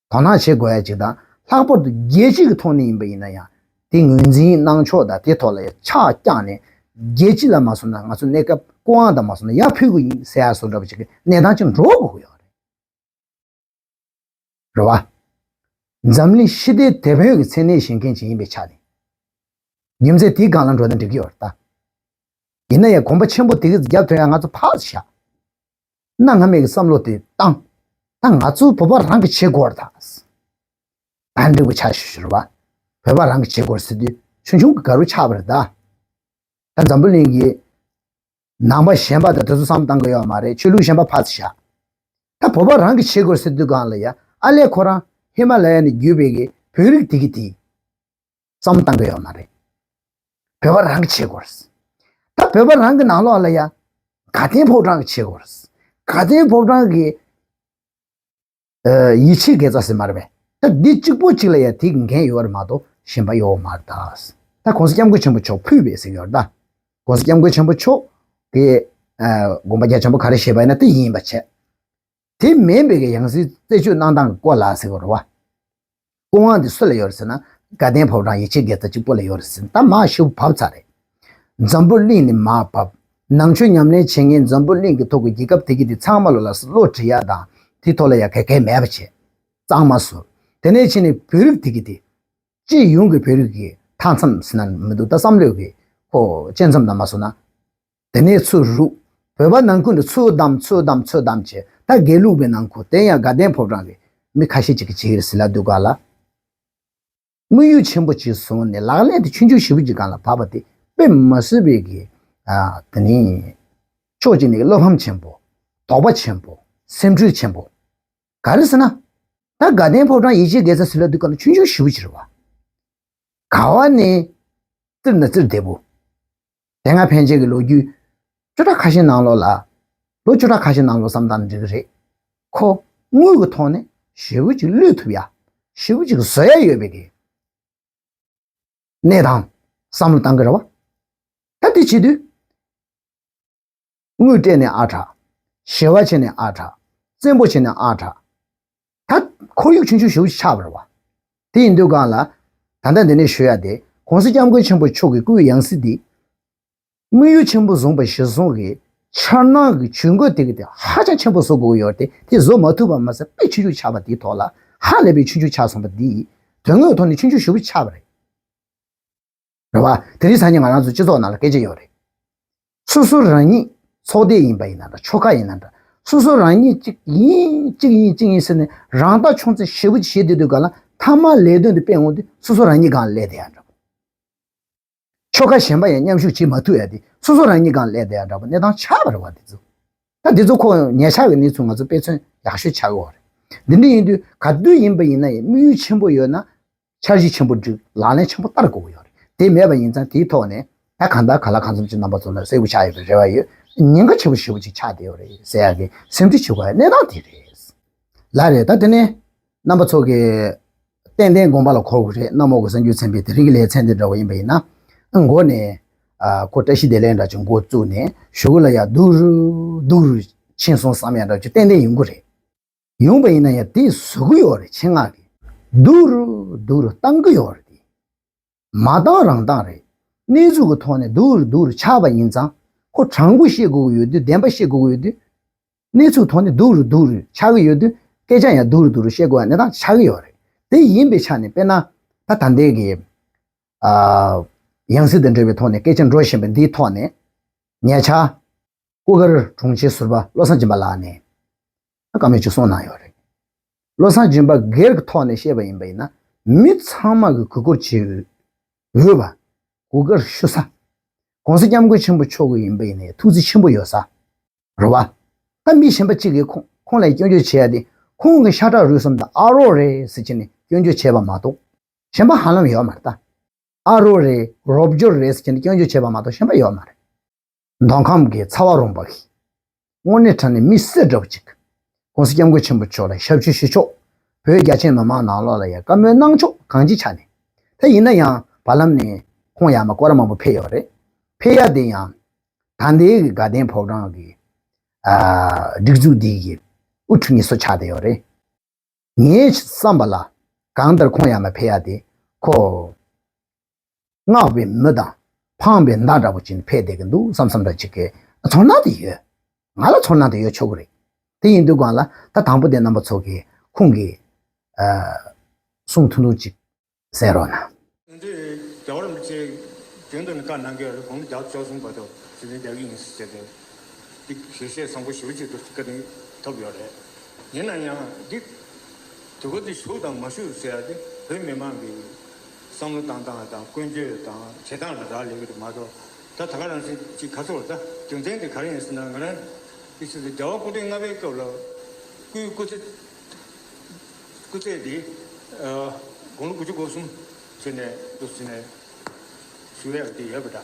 དོ་སྣང་བྱེད་དགོས་ཡ་ཅིག་དང་། ལྷག་པར་དུ་རྒྱལ་སྤྱི་གི་ཐོག་ནས་ཡིན་པ་ཡིན་ན་ཡང་། དེ་ངོས་འཛིན་གནང་ཕྱོགས་དང་། དེ་ཐོག་ལ་ཡ་ཆག་བཀྱགས་ནས། རྒྱལ་སྤྱི་ལ་མ་སོང་ན་ང་ཚོ་གནས་སྐབས་སྐུ་དབང་དང་མ་སོང་ན་ཡར་ཕུལ་དགོས་ཡིན་ཟེར་ཡ་བཟོ་འདྲ་པོ་ཅིག་གི་གནས་སྟངས་ཅིག་འགྲོ་དགོས་ཀྱི་ཡོད་རེད། རེད་བ། འཛམ་གླིང་ཞི་བདེའི་དེད་དཔོན་གྱི་མཚན་གནས་བཞེས་མཁན་ཅིག་ཡིན་པའི་ཆ་ནས། རྒྱུ་མཚན་དེའི་སྒང་ལ་འགྲོ་ན་འགྲིག་གི་ཡོད་རེད་ད། ཡིན་ན་ཡང་གོམ་པ་ཆེན་པོ་དེ་གི་རྒྱབ་ཐོན་ཡ་ང་ཚོ་ཕར་བཞག། གནའ་སྔ་མོའི་གི་བསམ་བློ་དེ་བཏང་། ད་ང་ཚོ་བོད་པ་རང་གི་བྱེད་དགོས་རེད་ད། ད་འགྲིག་པོ་ཆགས་ཤིག་ཞུ་རེད་བ། བོད་པ་རང་གི་བྱེད་དགོས་རེད་ཟེར་དུས་ཆུང་ཆུང་གི་ག་རུ་ཆགས་པ་རེད་ད། ད་འཛམ་བུ་གླིང་གི་ནང་པ་གཞན་པ་དང་དེ་ཚོ་བསམ་བཏང་གི་ཡོད་མ་རེད། ཆོས་ལུགས་གཞན་པ་ཕར་ཚུར་བཞག། ད་བོད་པ་རང་གི་བྱེད་དགོས་ཟེར་དུས་སྒང་ལ་ཡ། ཨ་ལས་ཁོ་རང་ཧི་མ་ལ་ཡ་ནས་བརྒྱུད་པའི་གི་བོད་རིགས་དེ་གི་དེ་བསམ་བཏང་གི་ཡོད་མ་རེད། བོད་པ་རང་གི་བྱེད་དགོས་རེད། ད་བོད་པ་རང་གི་ནང་ལོགས་ལ་ཡ། དགའ་ལྡན་ཕོ་བྲང་གི་བྱེད་དགོས་རེད། དགའ་ལྡན་ཕོ་བྲང་གི་ཨ་ཡིད་ཆེས་དགེ་རྩ་ཟེར་མ་རེད་པས། ད་འདི་གཅིག་པོ་གཅིག་ལ་ཡ་དེ་གི་འགན་ཡོད་རེད་མ་གཏོགས་གཞན་པ་ཡོད་མ་རེད་ད། ད་༸གོང་ས་༸སྐྱབས་མགོན་ཆེན་པོ་མཆོག་ཕུད་པའི་ཟེར་ཡོད་རེད་ད། ༸གོང་ས་༸སྐྱབས་མགོན་ཆེན་པོ་མཆོག་གི་ ཨ་དགོངས་པ་རྒྱ་ཆེན་པོ་ག་རེ་བཞེས་པ་ཡིན་ན་དེ་ཡིན་པ་བྱས། དེ་མིན་པའི་གི་ཡང་སྲིད་རྩད་གཅོད་གནང་སྟངས་ཀྱི་སྐོར་ལ་ཟེར་གྱི་རེད་བ། སྐུ་དབང་དེ་སུ་ལ་ཡོད་རེད་ཟེར་ན། དགའ་ལྡན་ཕོ་བྲང་ཡིད་ཆེས་དགེ་རྩ་གཅིག་པུ་ལ་ཡོད་རེད་ཟེར་ན། ད་མར་ཞེ་པོ་བབས་ཚར་རེད། འཛམ་བུ་གླིང་ནས་མར་བབས། ནང་ཆོས་ཉམས་ལེན་བྱེད་མཁན་འཛམ་བུ་གླིང་གི་ཐོག་གི་རྒྱལ་ཁབ་དེ་གི་དེ་ཚང་མ་ལོ་ལ་བློ་འདྲི་ཡ་དང་དེ་ཐོག་ལ་ཡ་ག་གེ་མེད་པ་བྱས། གཙང་མ་བཟོ། དེ་ནས་ཕྱིན་ནས་བོད་རིགས་དེ་གི་དེ། སྤྱི་ཡོངས་ཀྱི་བོད་རིགས་ཀྱི་མཐའ་མཚམས་ཟེར་ན་མི་འདུག་ད་བསམ་བློའི་གི་ཁོ་བཅད་མཚམས་དང་མ་བཟོ་ན། དེ་ནས་ཚུར་རུག་བོད་པ་ནང་ཁུལ་དུ་ཚུར་བདམས་ཚུར་བདམས་ཚུར་བདམས་བྱས། ད་དགེ་ལུགས་པའི་ནང་ཁུལ་དེ་ཡང་དགའ་ལྡན་ཕོ་བྲང་གི་མི་ཁ་ཤས་ཅིག་གིས་བྱེད་ཀྱི་རེད་ཟེར་ལབ་འདུག་ག་ལ། དམིགས་ཡུལ་ཆེན་པོ་ཅིག་བཟུང་ནས་ལག་ལེན་དེ་ཆུང་ཆུང་ཞེ་པོ་ཅིག་སྒང་ལ་བབས་པ་དེ་དཔེ་མ་སྲིད་པའི་གི། ཨ་དེ་ནི་ཕྱོགས་གཅིག་ནས་བློ་ཕམ་ཆེན་པོ། དོགས་པ་ཆེན་པོ། སེམས་འཁྲུལ་ཆེན་པོ། ག་རེ་ཟེར་ན། ད་དགའ་ལྡན་ཕོ་བྲང་ཡིད་ཆེས་དགེ་རྩ་ཟེར་ལབ་དུས་སྒང་ལ་ཆུང་ཆུང་ཞེ་པོ་ཅིག་རེད་བ། ག་བ་ནས་བཙིར་ན་བཙིར་བདེ་པོ། དེ་སྔ་ཕན་ཆད་ཀྱི་ལོ་རྒྱུས་བཅུ་ཕྲག་ཁ་ཤས་ནང་ལོགས་ལ། ལོ་བཅུ་ཕྲག་ཁ་ཤས་ནང་ལོགས་བསམ་བཏང་ན་འགྲིག་གི་རེད། ཁོ་དངུལ་གྱི་ཐོག་ནས་ཞེ་པོ་ཅིག་བློས་ཐུབ་ཡ། ཞེ་པོ་ཅིག་བཟོ་ཡ་ཡོད་པའི་གི་གནས་སྟངས་བསམ་བློ་བཏང་གི་རེད་བ། ད་དེ་བྱེད་དུས། དངུལ་སྤྲད་ནས་ཨ་དྲག་ཞེ་བ་བྱས་ནས་ཨ་དྲག་བཙན་པོ་བྱས་ནས་ཨ་དྲག་ད་ཁོར་ཡུག་ཆུང་ཆུང་ཞེ་པོ་ཞིག་ཆགས་པ་རེད་བ། དེ་ཡིན་དུས་སྒང་ལ། ད་ལྟ་འདི་ནས་ཞུ་ཡ་དེ་གོང་ས་སྐྱབས་མགོན་ཆེན་པོ་མཆོག་གི་སྐུའི་ཡང་སྲིད་འདི། དམིགས་ཡུལ་ཆེན་པོ་བཟུང་བ་གཞིར་བཟུང་གི་འཆར་སྣང་གི་ཇུས་འགོད་དེ་གི་དེ་ཧ་ཅང་ཆེན་པོ་བཟོ་དགོས་ཀྱི་ཡོད་རེད་དེ། དེ་བཟོ་མ་ཐུབ་པ་མ་ཟད་དཔེ་ཆུང་ཆུང་ཆགས་པ་དེའི་ཐོག་ལ། ཧ་ལས་པའི་ཆུང་ཆུང་ཆགས་སོང་བ་འདི། དོན་དངོས་ཐོག་ནས་ཆུང་ཆུང་ཞེ་པོ་ཆགས་པ་རེད། རེད་བ། དེ་རིང་སང་ཉིན་ང་རང་ཚོ་སྤྱི་ཚོགས་ནང་ལ་སྐད་ཆ་ཡོད་རེད། སོ་སོ་རང་ཉིད་ཚོགས་སྡེ་ཡིན་པ་ཡིན་ན་འདྲ། ཆོལ་ཁ་ཡིན་ན་འདྲ། སོ་སོ་རང་ཉིད་གཅིག་ཡིན་གཅིག་ཡིན་གཅིག་ཡིན་ཟེར་ནས་རང་ལྟ་ཆུང་ཙག་ཞེ་པོ་ཅིག་བྱེད་བསྡད་དུས་སྒང་ལ། མཐའ་མ་ལས་དོན་དེ་སྤེལ་འོང་དུས་སོ་སོ་རང་ཉིད་སྒང་ལ་སླེབས་བསྡད་ཡ་འདྲ་པོ། ཆོལ་ཁ་གཞན་པ་ཡང་མཉམ་ཞུགས་བྱེད་མ་ཐུབ་ཡ་དེ་སོ་སོ་རང་ཉིད་སྒང་ལ་སླེབས་བསྡད་ཡ་འདྲ་པོ་གནས་སྟངས་ཆགས་པ་རེད་བ། འདི་ཚོ། ད་འདི་ཚོ་ཁོ་ཉེ་ཆར་གྱི་གནས་ཚུལ་ང་ཚོ་དཔེ་མཚོན་ཡག་ཤོས་ཆགས་ཀྱི་ཡོད་རེད། འདི་འདྲ་ཡིན་དུས་ག་དུས་ཡིན་པ་ཡིན་ན་ཡང་དམིགས་ཡུལ་ཆེན་པོ་ཡོད་ན། འཆར་གཞི་ཆེན་པོ་བསྒྲིགས། ལག་ལེན་ཆེན་པོ་བསྟར་དགོས་ཀྱི་ཡོད་རེད། དེ་མེད་པ་ཡིན་ཙང་དེའི་ཐོག་ནས་ད་གང་ལྟར་ག་ལ་གང་འཚམ་ཅིག་རྣམ་པ་ཚོ་ལ་གསལ་པོ་ཆགས་ཡོད་པའི་རེ་བ་ཡོད། ཉེན་ཁ་ཆེན་པོ་ཞེ་པོ་ཅིག་ཆགས་བསྡད་ཡོད་རེད་ཟེར་ཡ་གི་སེམས་ཁྲལ་བྱེད་དགོས་ཡ་གནས་སྟངས་དེ་རེད། ལགས་རེད། ད་དེ་ནས་རྣམ་པ་ཚོ་གི་ཏན་ཏན་དགོངས་པ་ལ་འཁོར་དགོས་རེད། གནམ་འོག་གི་གསར་འགྱུར་ཚན་པའི་དེ་རིང་གི་ལེ་ཚན་དེ་འདྲ་བ་ཡིན་པ་ཡིན་ན། མགོ་ནས་ཨ་ཁོ་བཀྲ་ཤིས་བདེ་ལེགས་འདྲ་ཅིག་འགོ་བཙུགས་ནས་གཞུག་གུ་ལ་ཡ་སྡུག་རུ་སྡུག་རུ་ཕྱིན་སོང་བསམ་ཡ་འདྲ་ཅིག་ཏན་ཏན་ཡོང་གི་རེད། ཡོང་བ་ཡིན་ན་ཡང་དེ་བཟོ་གི་ཡོད་རེད། ཆེད་མངགས་ཀྱིས་སྡུག་རུ་སྡུག་རུ་བཏང་གི་ཡོད་རེད་དེ། མ་བཏང་རང་བཏང་རེད། གནས་ཚུལ་གྱི་ཐོག་ནས་སྡུག་རུ་སྡུག་རུ་ཆགས་པ་ཡིན་ཙང་། ཁོ་དྲང་པོ་བཤད་དགོས་ཀྱི་ཡོད་དུས། བདེན་པ་བཤད་དགོས་ཀྱི་ཡོད་དུས། གནས་ཚུལ་ཐོག་ནས་སྡུག་རུ་སྡུག་རུ་ཆགས་ཀྱི་ཡོད་དུས། སྐད་ཆ་ཡང་སྡུག་རུ་སྡུག་རུ་བཤད་དགོས་པ་གནས་སྟངས་ཆགས་ཀྱི་ཡོད་རེད། དེ་ཡིན་པའི་ཆ་ནས་དཔེར་ན། ད་ད་ལྟའི་གི་ཨ་ཡང་སྲིད་དང་འབྲེལ་བའི་ཐོག་ནས་སྐད་ཆ་འགྲོ་བཞིན་པ་འདིའི་ཐོག་ནས། ཉེ་ཆར། སྐུ་སྒེར་དྲུང་ཆེ་ཟུར་པ་བློ་བཟང་སྦྱིན་པ་ལགས་ནས་བཀའ་མོལ་ཅིག་གསུངས་གནང་ཡོད་རེད། བློ་བཟང་སྦྱིན་པ་སྒེར་གྱི་ཐོག་ནས་བཤད་པ་ཡིན་པ་ཡིན་ན། མི་ཚང་མ་གིས་གུས་བཀུར་བྱེད་འོས་པ། གུས་བཀུར་ཞུ་ས། གོང་ས་སྐྱབས་མགོན་ཆེན་པོ་མཆོག་གི་ཡིན་པ་ཡིན་ནའི་ཐུགས་བརྩེ་ཆེན་པོ་ཡོད་ས། རེད་བ། ད་མི་གཞན་པ་གཅིག་གིས་ཁོང་ཁོང་ལ་སྐྱོན་བརྗོད་བྱེད་ཡ་དེ། ཁོང་གི་ཤ་ཁྲག་རུས་གསུམ་དང་ཨ་རོགས་རེད་ཟེར་བྱས་ནས་སྐྱོན་བརྗོད་བྱས་པ་མ་གཏོགས། གཞན་པ་ཧ་ལམ་ཡོད་མ་རེད་ད། ཨ་རོགས་རེད། རོབ་སྦྱོར་རེད་ཟེར་བྱས་ནས་སྐྱོན་བརྗོད་བྱས་པ་མ་གཏོགས་གཞན་པ་ཡོད་མ་རེད། མདོ་ཁམས་ཀྱི་ཚ་བ་རོང་པ་གིས། དངོས་གནས་དྲང་གནས་མི་བསད་འདྲ་བོ་ཅིག་གོང་ས་སྐྱབས་མགོན་ཆེན་པོ་མཆོག་ལ་ཞབས་ཕྱི་ཞུ་ཕྱོགས། བོད་རྒྱ་ཆེ་མི་མང་ནང་ལོགས་ལ་ཡང་བཀའ་མོལ་གནང་ཕྱོགས་གང་ཅིའི་ཆ་ནས། ད་ཡིན་ན་ཡང་བར་ལམ་ནས་ཁོང་ཡར་མར་སྐོར་ར་མང་པོ་ཕེབས་ཡོད་རེད། ཕེབས་ཡ་དེ་ཡང་ད་ལྟའི་གི་དགའ་ལྡན་ཕོ་བྲང་གི་ཨ་སྒྲིག་འཛུགས་འདི་གི་དབུ་ཁྲིད་ངེས་སུ་ཆགས་བསྡད་ཡོད་རེད། ངའི་བསམ་པ་ལ་གང་ལྟར་ཁོང་ཡར་མར་ཕེབས་ཡ་དེ་ཁོ། སྔགས་པའི་མི་དང་འཕངས་པའི་མདའ་འདྲ་པོ་ཅིག་ཕེབས་བསྡད་ཀྱི་འདུག་བསམ་བསམ་འདྲ་ཅིག་གི་ཚོར་སྣང་དེ་ཡོད། ང་ལ་ཚོར་སྣང་དེ་ཡོད་ཆོག་གི་རེད། དེ་ཡིན་དུས་སྒང་ལ་ད་དང་པོ་དེ་རྣམ་པ་ཚོ་གིས་ཁོང་གི་ཨ་གསུང་ཐུང་ཐུང་ཅིག་གསན་རོགས་གནང་། ང་ཚོས་རྒྱལ་བ་རིན་པོ་ཆེ་རྒྱུན་དུ་ནས་བཀའ་གནང་གི་ཡོད་རེད། དགུང་ལོ་བརྒྱད་ཅུ་གྱ་གསུམ་བར་དུ་ཞུ་ལན་རྒྱག་གི་ཡིན་ཟེར་བྱས་ཏེ། འདི་ཞལ་བཞེས་བཟང་པོ་ཞེ་པོ་ཅིག་ཏུ་བཀའ་དྲིན་ཐོབ་ཡོད་རེད། ཡིན་ན་ཡང་འདི་དུས་འཁོར་འདི་བཞུགས་དང་མ་བཞུགས་ཟེར་ཡ་དེ་བོད་མི་མང་གི་བསམ་བློ་བཏང་སྟངས་དང་ཀུན་སྤྱོད་དང་བྱེད་སྟངས་ལ་རག་ལས་ཀྱི་འདུག་མ་གཏོགས། ད་ད་ག་རང་བཞིན་ཅིག་ག་ཚོད་ད་རྒྱུ་མཚན་དེ་ག་རེ་ཡིན་ཟེར་ན། ང་རང་གི་ཆེད་དུ་རྒྱལ་བ་སྐུ་ཕྲེང་ལྔ་པའི་སྐབས་ལ་སྐུའི་སྐུ་ཚེ་སྐུ་ཚེ་འདི་དགུང་ལོ་དགུ་བཅུ་གོ་གསུམ་བྱས་ནས་འདུག་ཟེར་ནས་ཞུ་ཡག་དེ་ཡོད་པ་འདྲ།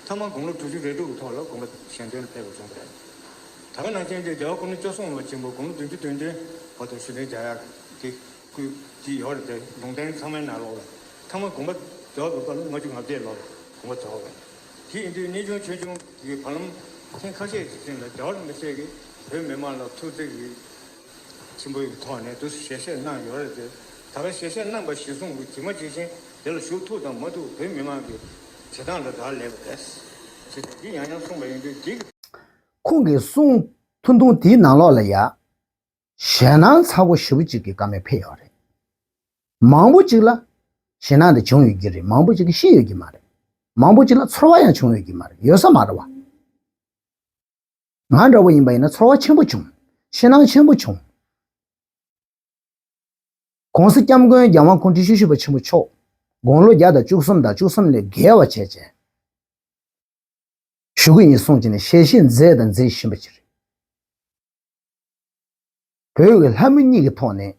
ཐ་མ་དགུང་ལོ་དྲུག་ཅུ་རེ་དྲུག་གི་ཐོག་ལ་དགོངས་པ་གཞན་དོན་ལ་ཕེབས་པ་བྱུང་བ་རེད། ད་ག་ནང་བཞིན་དེ་རྒྱལ་བ་སྐུ་ཕྲེང་བཅུ་གསུམ་པ་ཆེན་པོ་དགུང་ལོ་བདུན་ཅུ་དོན་བདུན་བར་དུ་ཞུ་ལན་རྒྱག་ཡག་གི་སྐུ་དེ་ཡོད་རེད་དེ། ལུང་བསྟན་ཚང་མའི་ནང་ལོགས་ལ་ཐ་མ་དགོངས་པ་རྫོགས་པའི་སྐབས་ལ་ལྔ་བཅུ་ང་བརྒྱད་ལོར་དགོངས་པ་རྫོགས་པ་རེད། དེ་ཡིན་དུས་གནས་ཆུང་ཆོས་ཆུང་གི་བར་ལམ་ ཐེངས་ཁ་ཤས་ཀྱི་རིང་ལ་རྒྱལ་བ་རིན་པོ་ཆེ་གིས་བོད་མི་མང་ལ་ཐུགས་བརྩེ་གི་ཆེན་པོའི་ཐོག་ནས་དུ་ཞལ་བཞེས་གནང་ཡོད་རེད་དེ། ད་ག་ཞལ་བཞེས་གནང་པ་གཞིར་བཟུང་གི་ཇི་མ་ཇི་བཞིན་དེ་ལ་ཞུགས་ཐུབ་དང་མ་ཐུབ་བོད་མི་མང་གི་བྱེད་སྟངས་ལ་བདག་ལས་པ་རེད། ཞེས་འདི་ཡང་ཡང་གསུངས་པ་ཡིན་དུས་འདི། ཁོང་གི་གསུང་ཐུང་ཐུང་དེའི་ནང་ལོགས་ལ་ཡ། ཞེད་སྣང་ཚ་པོ་ཞེ་པོ་ཅིག་གི་བཀའ་མོལ་ཕེབས་ཡོད་རེད། མང་པོ་ཅིག་ལ་ཞེད་སྣང་དེ་བྱུང་ཡོད་ཀྱི་རེད། མང་པོ་ཅིག་གིས་ཤེས་ཡོད་ཀྱི་མ་རེད། མང་པོ་ཅིག་ལ་ཚོར་བ་ཡང་བྱུང་ཡོད་ཀྱི་མ་རེད། ཡོད་ས་མ་རེད་བ། ང་འདྲ་བོ་ཡིན་པ་ཡིན་ན་ཚོར་བ་ཆེན་པོ་བྱུང་། ཞེད་སྣང་ཆེན་པོ་བྱུང་། ༸གོང་ས་༸སྐྱབས་མགོན་རྒྱལ་དབང་སྐུ་ཕྲེང་བཅུ་བཞི་པ་ཆེན་པོ་མཆོག་དགུང་ལོ་བརྒྱ་དང་བཅུ་གསུམ་དང་བཅུ་གསུམ་ལས་བརྒལ་བ་བྱས་བྱས། བཞུགས་ཀྱི་ཡིན་གསུངས་བྱས་ནས་ཞལ་བཞེས་མཛད་དང་མཛད་བཞིན་པ་ཅིག་རེད། བོད་ཀྱི་ལྷ་མི་གཉིས་ཀྱི་ཐོག་ནས་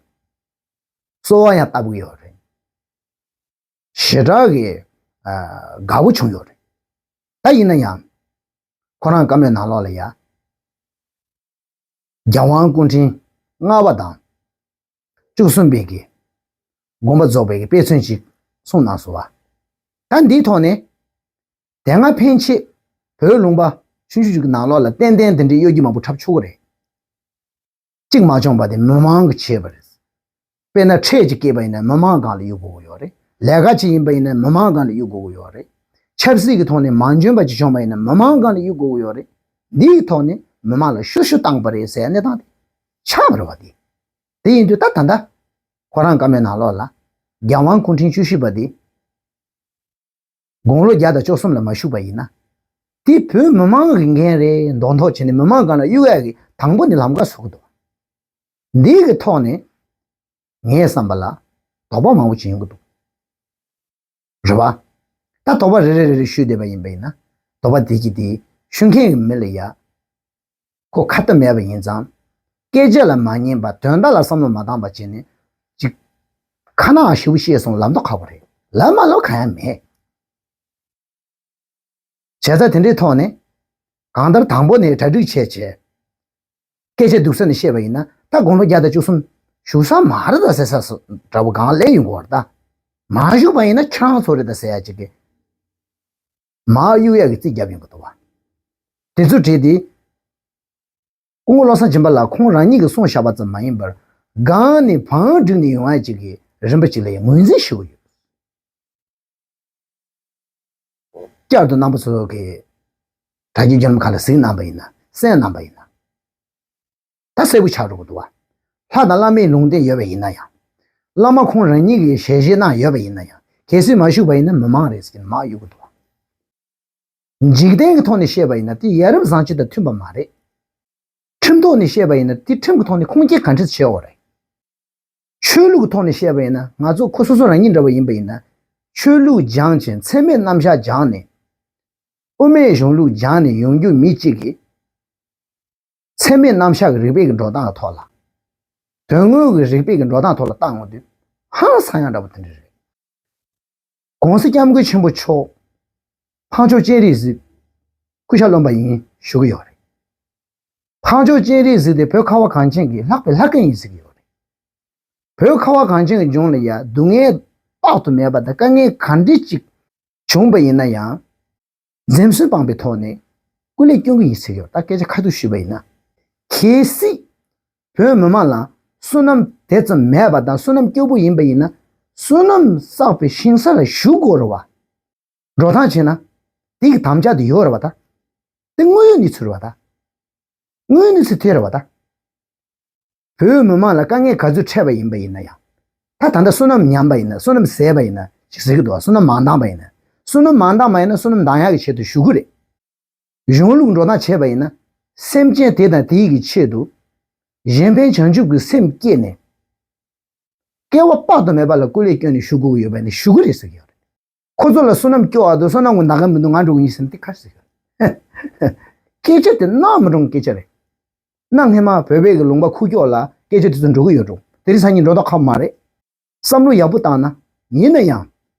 གསོལ་བ་ཡང་བཏབ་ཀྱི་ཡོད་རེད། ཞེ་དྲག་གི་ཨ་དགའ་བོ་བྱུང་ཡོད་རེད། ད་ཡིན་ན་ཡང་ཁོ་རང་བཀའ་མོལ་ནང་ལོགས་ལ་ཡ། རྒྱལ་དབང་སྐུ་ཕྲེང་ལྔ་པ་དང་བཅུ་གསུམ་པའི་གི་དགོངས་པ་རྫོགས་པའི་གི་དཔེ་མཚོན་ཅིག་གསུངས་གནང་སོང་བ། ད་འདིའི་ཐོག་ནས་དེ་སྔ་ཕན་ཆད་བོད་ལུང་པ་ཆུང་ཆུང་ཅིག་གི་ནང་ལོགས་ལ་ཏན་ཏན་དེ་འདྲའི་གཡོ་སྒྱུ་མང་པོ་འཁྲབ་ཆོག་གི་རེད། གཅིག་མ་བྱུང་བ་དེ་མི་མང་གིས་བྱས་པ་རེད། དཔེར་ན་ཁྲལ་ཅིག་བཀལ་བ་ཡིན་ན་མི་མང་སྒང་ལ་གཡུག་དགོས་ཀྱི་ཡོད་རེད། ལས་ཀ་ཅིག་ཡིན་པ་ཡིན་ན་མི་མང་སྒང་ལ་གཡུག་དགོས་ཀྱི་ཡོད་རེད། ཆབ་སྲིད་ཀྱི་ཐོག་ནས་མ་འཇོན་པ་ཅིག་བྱུང་བ་ཡིན་ན་མི་མང་སྒང་ལ་གཡུག་དགོས་ཀྱི་ཡོད་རེད། འདིའི་ཐོག་ནས་མི་མང་ལ་ཤུ་ཤུ་བཏང་པ་རེད་ཟེར་གནས་སྟངས་དེ་ཆགས་པ་རེད་བ། དེ་དེ་ཡིན་དུས་ད་ད་ལྟ་ཁོ་རང་བཀའ་མོལ་ནང་ལོགས་ལ་རྒྱལ་དབང་སྐུ་ཕྲེང་བཅུ་བཞི་པ་དེ། དགུང་ལོ་བརྒྱ་དང་བཅུ་གསུམ་ལ་མ་བཞུགས་པ་ཡིན་ན། དེ་བོད་མི་མང་གི་འགན་རེད་མདོག་མདོག་བྱས་ནས་མི་མང་སྒང་ལ་གཡུག་ཡག་གི་དང་པོ་ནས་ལམ་ཁ་བཟོ་གི་འདུག་འདི་གི་ཐོག་ནས་ངའི་བསམ་པ་ལ་དོགས་པ་མང་པོ་ཅིག་ཡོང་གི་འདུག་རེད་བ། ད་དོགས་པ་རེ་རེ་རེ་རེ་ཞུས་བསྡད་པ་ཡིན་པ་ཡིན་ན། དོགས་པ་འདི་གི་དེ་ཞུ་མཁན་གྱི་མི་ལ་ཡ། ཁོ་ཁ་ཏ་མེད་པ་ཡིན་ཙང་། སྐད་ཆ་ལ་མ་ཉན་པ་དོན་དག་ལ་བསམ་བློ་མ་བཏང་པ་བྱས་ནས། ཅིག་ཁ་ནང་ཞེ་པོ་བཤད་སོང་ལབ་མདོག་ཁ་པོ་རེད། ལབ་མ་ལབ་གང་ཡང་མེད། བྱས་ཙང་དེ་འདྲའི་ཐོག་ནས། གང་ལྟར་དང་པོ་ནས་གྲ་སྒྲིག་བྱས་བྱས། སྐད་ཆ་སྡུག་ས་ནས་བཤད་པ་ཡིན་ན་ད་དགུང་ལོ་བརྒྱ་དང་བཅུ་གསུམ་བཞུགས་ས་མ་རེད་ད་ཟེར་ས་སུ་འདྲ་པོ་གང་ལས་ཡོང་གི་བར་ད། མ་བཞུགས་པ་ཡིན་ན་ཁྱེད་རང་ཚོ་རེད་ད་ཟེར་ཡ་ཅིག་གི་མ་གཡུག་ཡ་གི་རྩིས་རྒྱབ་ཡོང་གི་འདུག་བ། དེ་ཚོ་བྲིས་ཏེ། སྐུ་ངོ་བློ་བཟང་སྦྱིན་པ་ལགས་ཁོང་རང་ཉིད་ཀྱིས་གསུངས་བཞག་པ་ཙམ་མ་ཡིན་པར་སྒང་ནས་བང་བསྒྲིགས་ནས་ཡོང་ཡ་ཅིག་གི་རིམ་པ་ཅིག་ལ་ཡང་ངོས་འཛིན་ཞུ་གི་ཡོད། བསྐྱར་དུ་རྣམ་པ་ཚོ་གིས་དྲ་རྒྱའི་བརྒྱུད་ལམ་ཁག་ལ་གཟིགས་གནང་པ་ཡིན་ན་གསན་གནང་པ་ཡིན་ན། ད་གསལ་པོ་ཆགས་འགྲོ་གི་འདུག་བ། ལྷ་དང་བླ་མའི་ལུང་བསྟན་ཡོད་པ་ཡིན་ན་ཡང་། བླ་མ་ཁོང་རང་ཉིད་ཀྱིས་ཞལ་བཞེས་གནང་ཡོད་པ་ཡིན་ན་ཡང་གལ་སྲིད་མ་བཞུགས་པ་ཡིན་ན་མི་མང་རེད་ཟེར་གྱི་མར་གཡུག་གི་འདུག་བ། འཇིག་རྟེན་གྱི་ཐོག་ནས་བཤད་པ་ཡིན་ན་དེ་ཡ་རབས་བཟང་སྤྱོད་དང་མཐུན་པ་མ་རེད། ཁྲིམས་ཐོག་ནས་བཤད་པ་ཡིན་ན་དེ་ཁྲིམས་ཀྱི་ཐོག་ནས་ཁུངས་སྐྱེལ་ག་འདྲས་བྱེད་དགོས་རེད། ཆོས་ལུགས་ཀྱི་ཐོག་ནས་བཤད་པ་ཡིན་ན་ང་ཚོ་ཁོ་སོ་སོ་རང་ཉིད་འདྲ་བ་ཡིན་པ་ཡིན་ན། ཆོས་ལུགས་སྦྱངས་བྱས་འཚེ་མེད་རྣམ་གཞག་སྦྱངས་ནས། དབུ་མའི་གཞུང་ལུགས་སྦྱངས་ནས་ཡོང་རྒྱུ་མི་གཅིག་གིས། འཚེ་མེད་རྣམ་གཞག་གི་རིགས་པའི་གི་འགྲོ་སྟངས་ཐོག་ལ། དོན་དངོས་ཀྱི་རིགས་པའི་གི་འགྲོ་སྟངས་ཐོག་ལ་བཏང་ཡོང་དུས། ཧང་སང་ཡག་འདྲ་པོ་དེ་འདྲ་རེད། ༸གོང་ས་༸སྐྱབས་མགོན་ཆེན་པོ་མཆོག་འཕགས་མཆོག་སྤྱན་རས་གཟིགས་སྐུ་ཤ་རློན་པ་ཡིན་ཞུ་གི་ཡོད་རེད། འཕགས་མཆོག་སྤྱན་རས་གཟིགས་དེ་བོད་ཁ་བ་གངས་ཅན་གྱི་ལྷག་པའི་ལྷ་སྐལ་ཡིན་ཟེར་གྱི་ཡོད་རེད། བོད་ཁ་བ་གངས་ཅན་གྱི་ལྗོངས་ལ་ཡ་སྡུག་བསྔལ་དཔག་ཏུ་མེད་པ་དང་དཀའ་ངལ་ག་འདྲ་ཅིག་བྱུང་པ་ཡིན་ན་ཡང་། འཛེམ་ཟོན་སྤངས་པའི་ཐོག་ནས་སྐུ་ལས་བསྐྱོན་གྱི་ཡིན་ཟེར་གྱི་ཡོད། ད་སྐད་ཆ་ཁ་ཐུག་ཞུས་པ་ཡིན་ན། གལ་སྲིད་བོད་མི་མང་ལ་བསོད་ནམས་དེ་ཙམ་མེད་པ་དང་བསོད་ནམས་སྐྱོ་པོ་ཡིན་པ་ཡིན་ན། བསོད་ནམས་བསགས་པའི་ཞིང་ས་ལ་བཞུགས་དགོས་རེད་བ། འགྲོ་སྟངས་བྱས་ན། དེ་གི་དམ་བཅའ་དེ་ཡོད་རེད་བ་ད། དེ་དངོས་ཡོད་གནས་ཚུལ་རེད་བ་ད། དངོས་ཡོད་གནས་ཚུལ་དེ་རེད་བ་ད། བོད་མི་མང་ལ་དཀའ་ངལ་ག་ཚོད་འཕྲད་པ་ཡིན་པ་ཡིན་ན་ཡང་། ད་ད་ལྟ་བསོད་ནམས་ཉམས་པ་ཡིན་ན་བསོད་ནམས་ཟད་པ་ཡིན་ན་ཅིག་ཟེར་གི་འདུག་བ། བསོད་ནམས་མ་འདང་པ་ཡིན་ན། བསོད་ནམས་མ་འདང་པ་ཡིན་ན་བསོད་ནམས་འདང་ཡག་གི་ཆེད་དུ་བཞུགས་གི་རེད། གཞུང་ལུགས་འགྲོ་སྟངས་བྱས་པ་ཡིན་ན། སེམས་ཅན་དེ་དང་དེའི་གི་ཆེད་དུ། གཞན་ཕན་བྱང་ཆུབ་ཀྱི་སེམས་བསྐྱེད་ནས། སྐལ་བ་དཔག་ཏུ་མེད་པ་ལ་སྐུ་ལས་བསྐྱོན་ནས་བཞུགས་དགོས་ཀྱི་ཡོད་པ་ནི་བཞུགས་ཀྱི་རེད་ཟེར་གྱི་ཡོད་རེད། ཁོ་ཚོ་ལ་བསོད་ནམས་སྐྱོ་བ་དང་བསོད་ནམས་ཀྱི་ནག་མི་འདུག་ང་འགྲོ་གི་ཡིན་ཟེར་ན་དེ་ག་རེ་ཟེར་གྱི་ཡོད་རེད། སྐད་ཆ་དེ་གནང་མི་འགྲོ་སྐད་ཆ་རེད། གནའ་སྔ་མ་བོད་པའི་གི་ལུང་པ་ཁུག་ཀྱོག་ལ་སྐད་ཆ་དེ་ཚོ་འགྲོ་གི་ཡོད་འགྲོ། དེ་རིང་སང་ཉིན་འགྲོ་མདོག་ཁ་པོ་མ་རེད། བསམ་བློ་ཡག་པོ་བཏང་ན། ཡིན་ན་ཡང་།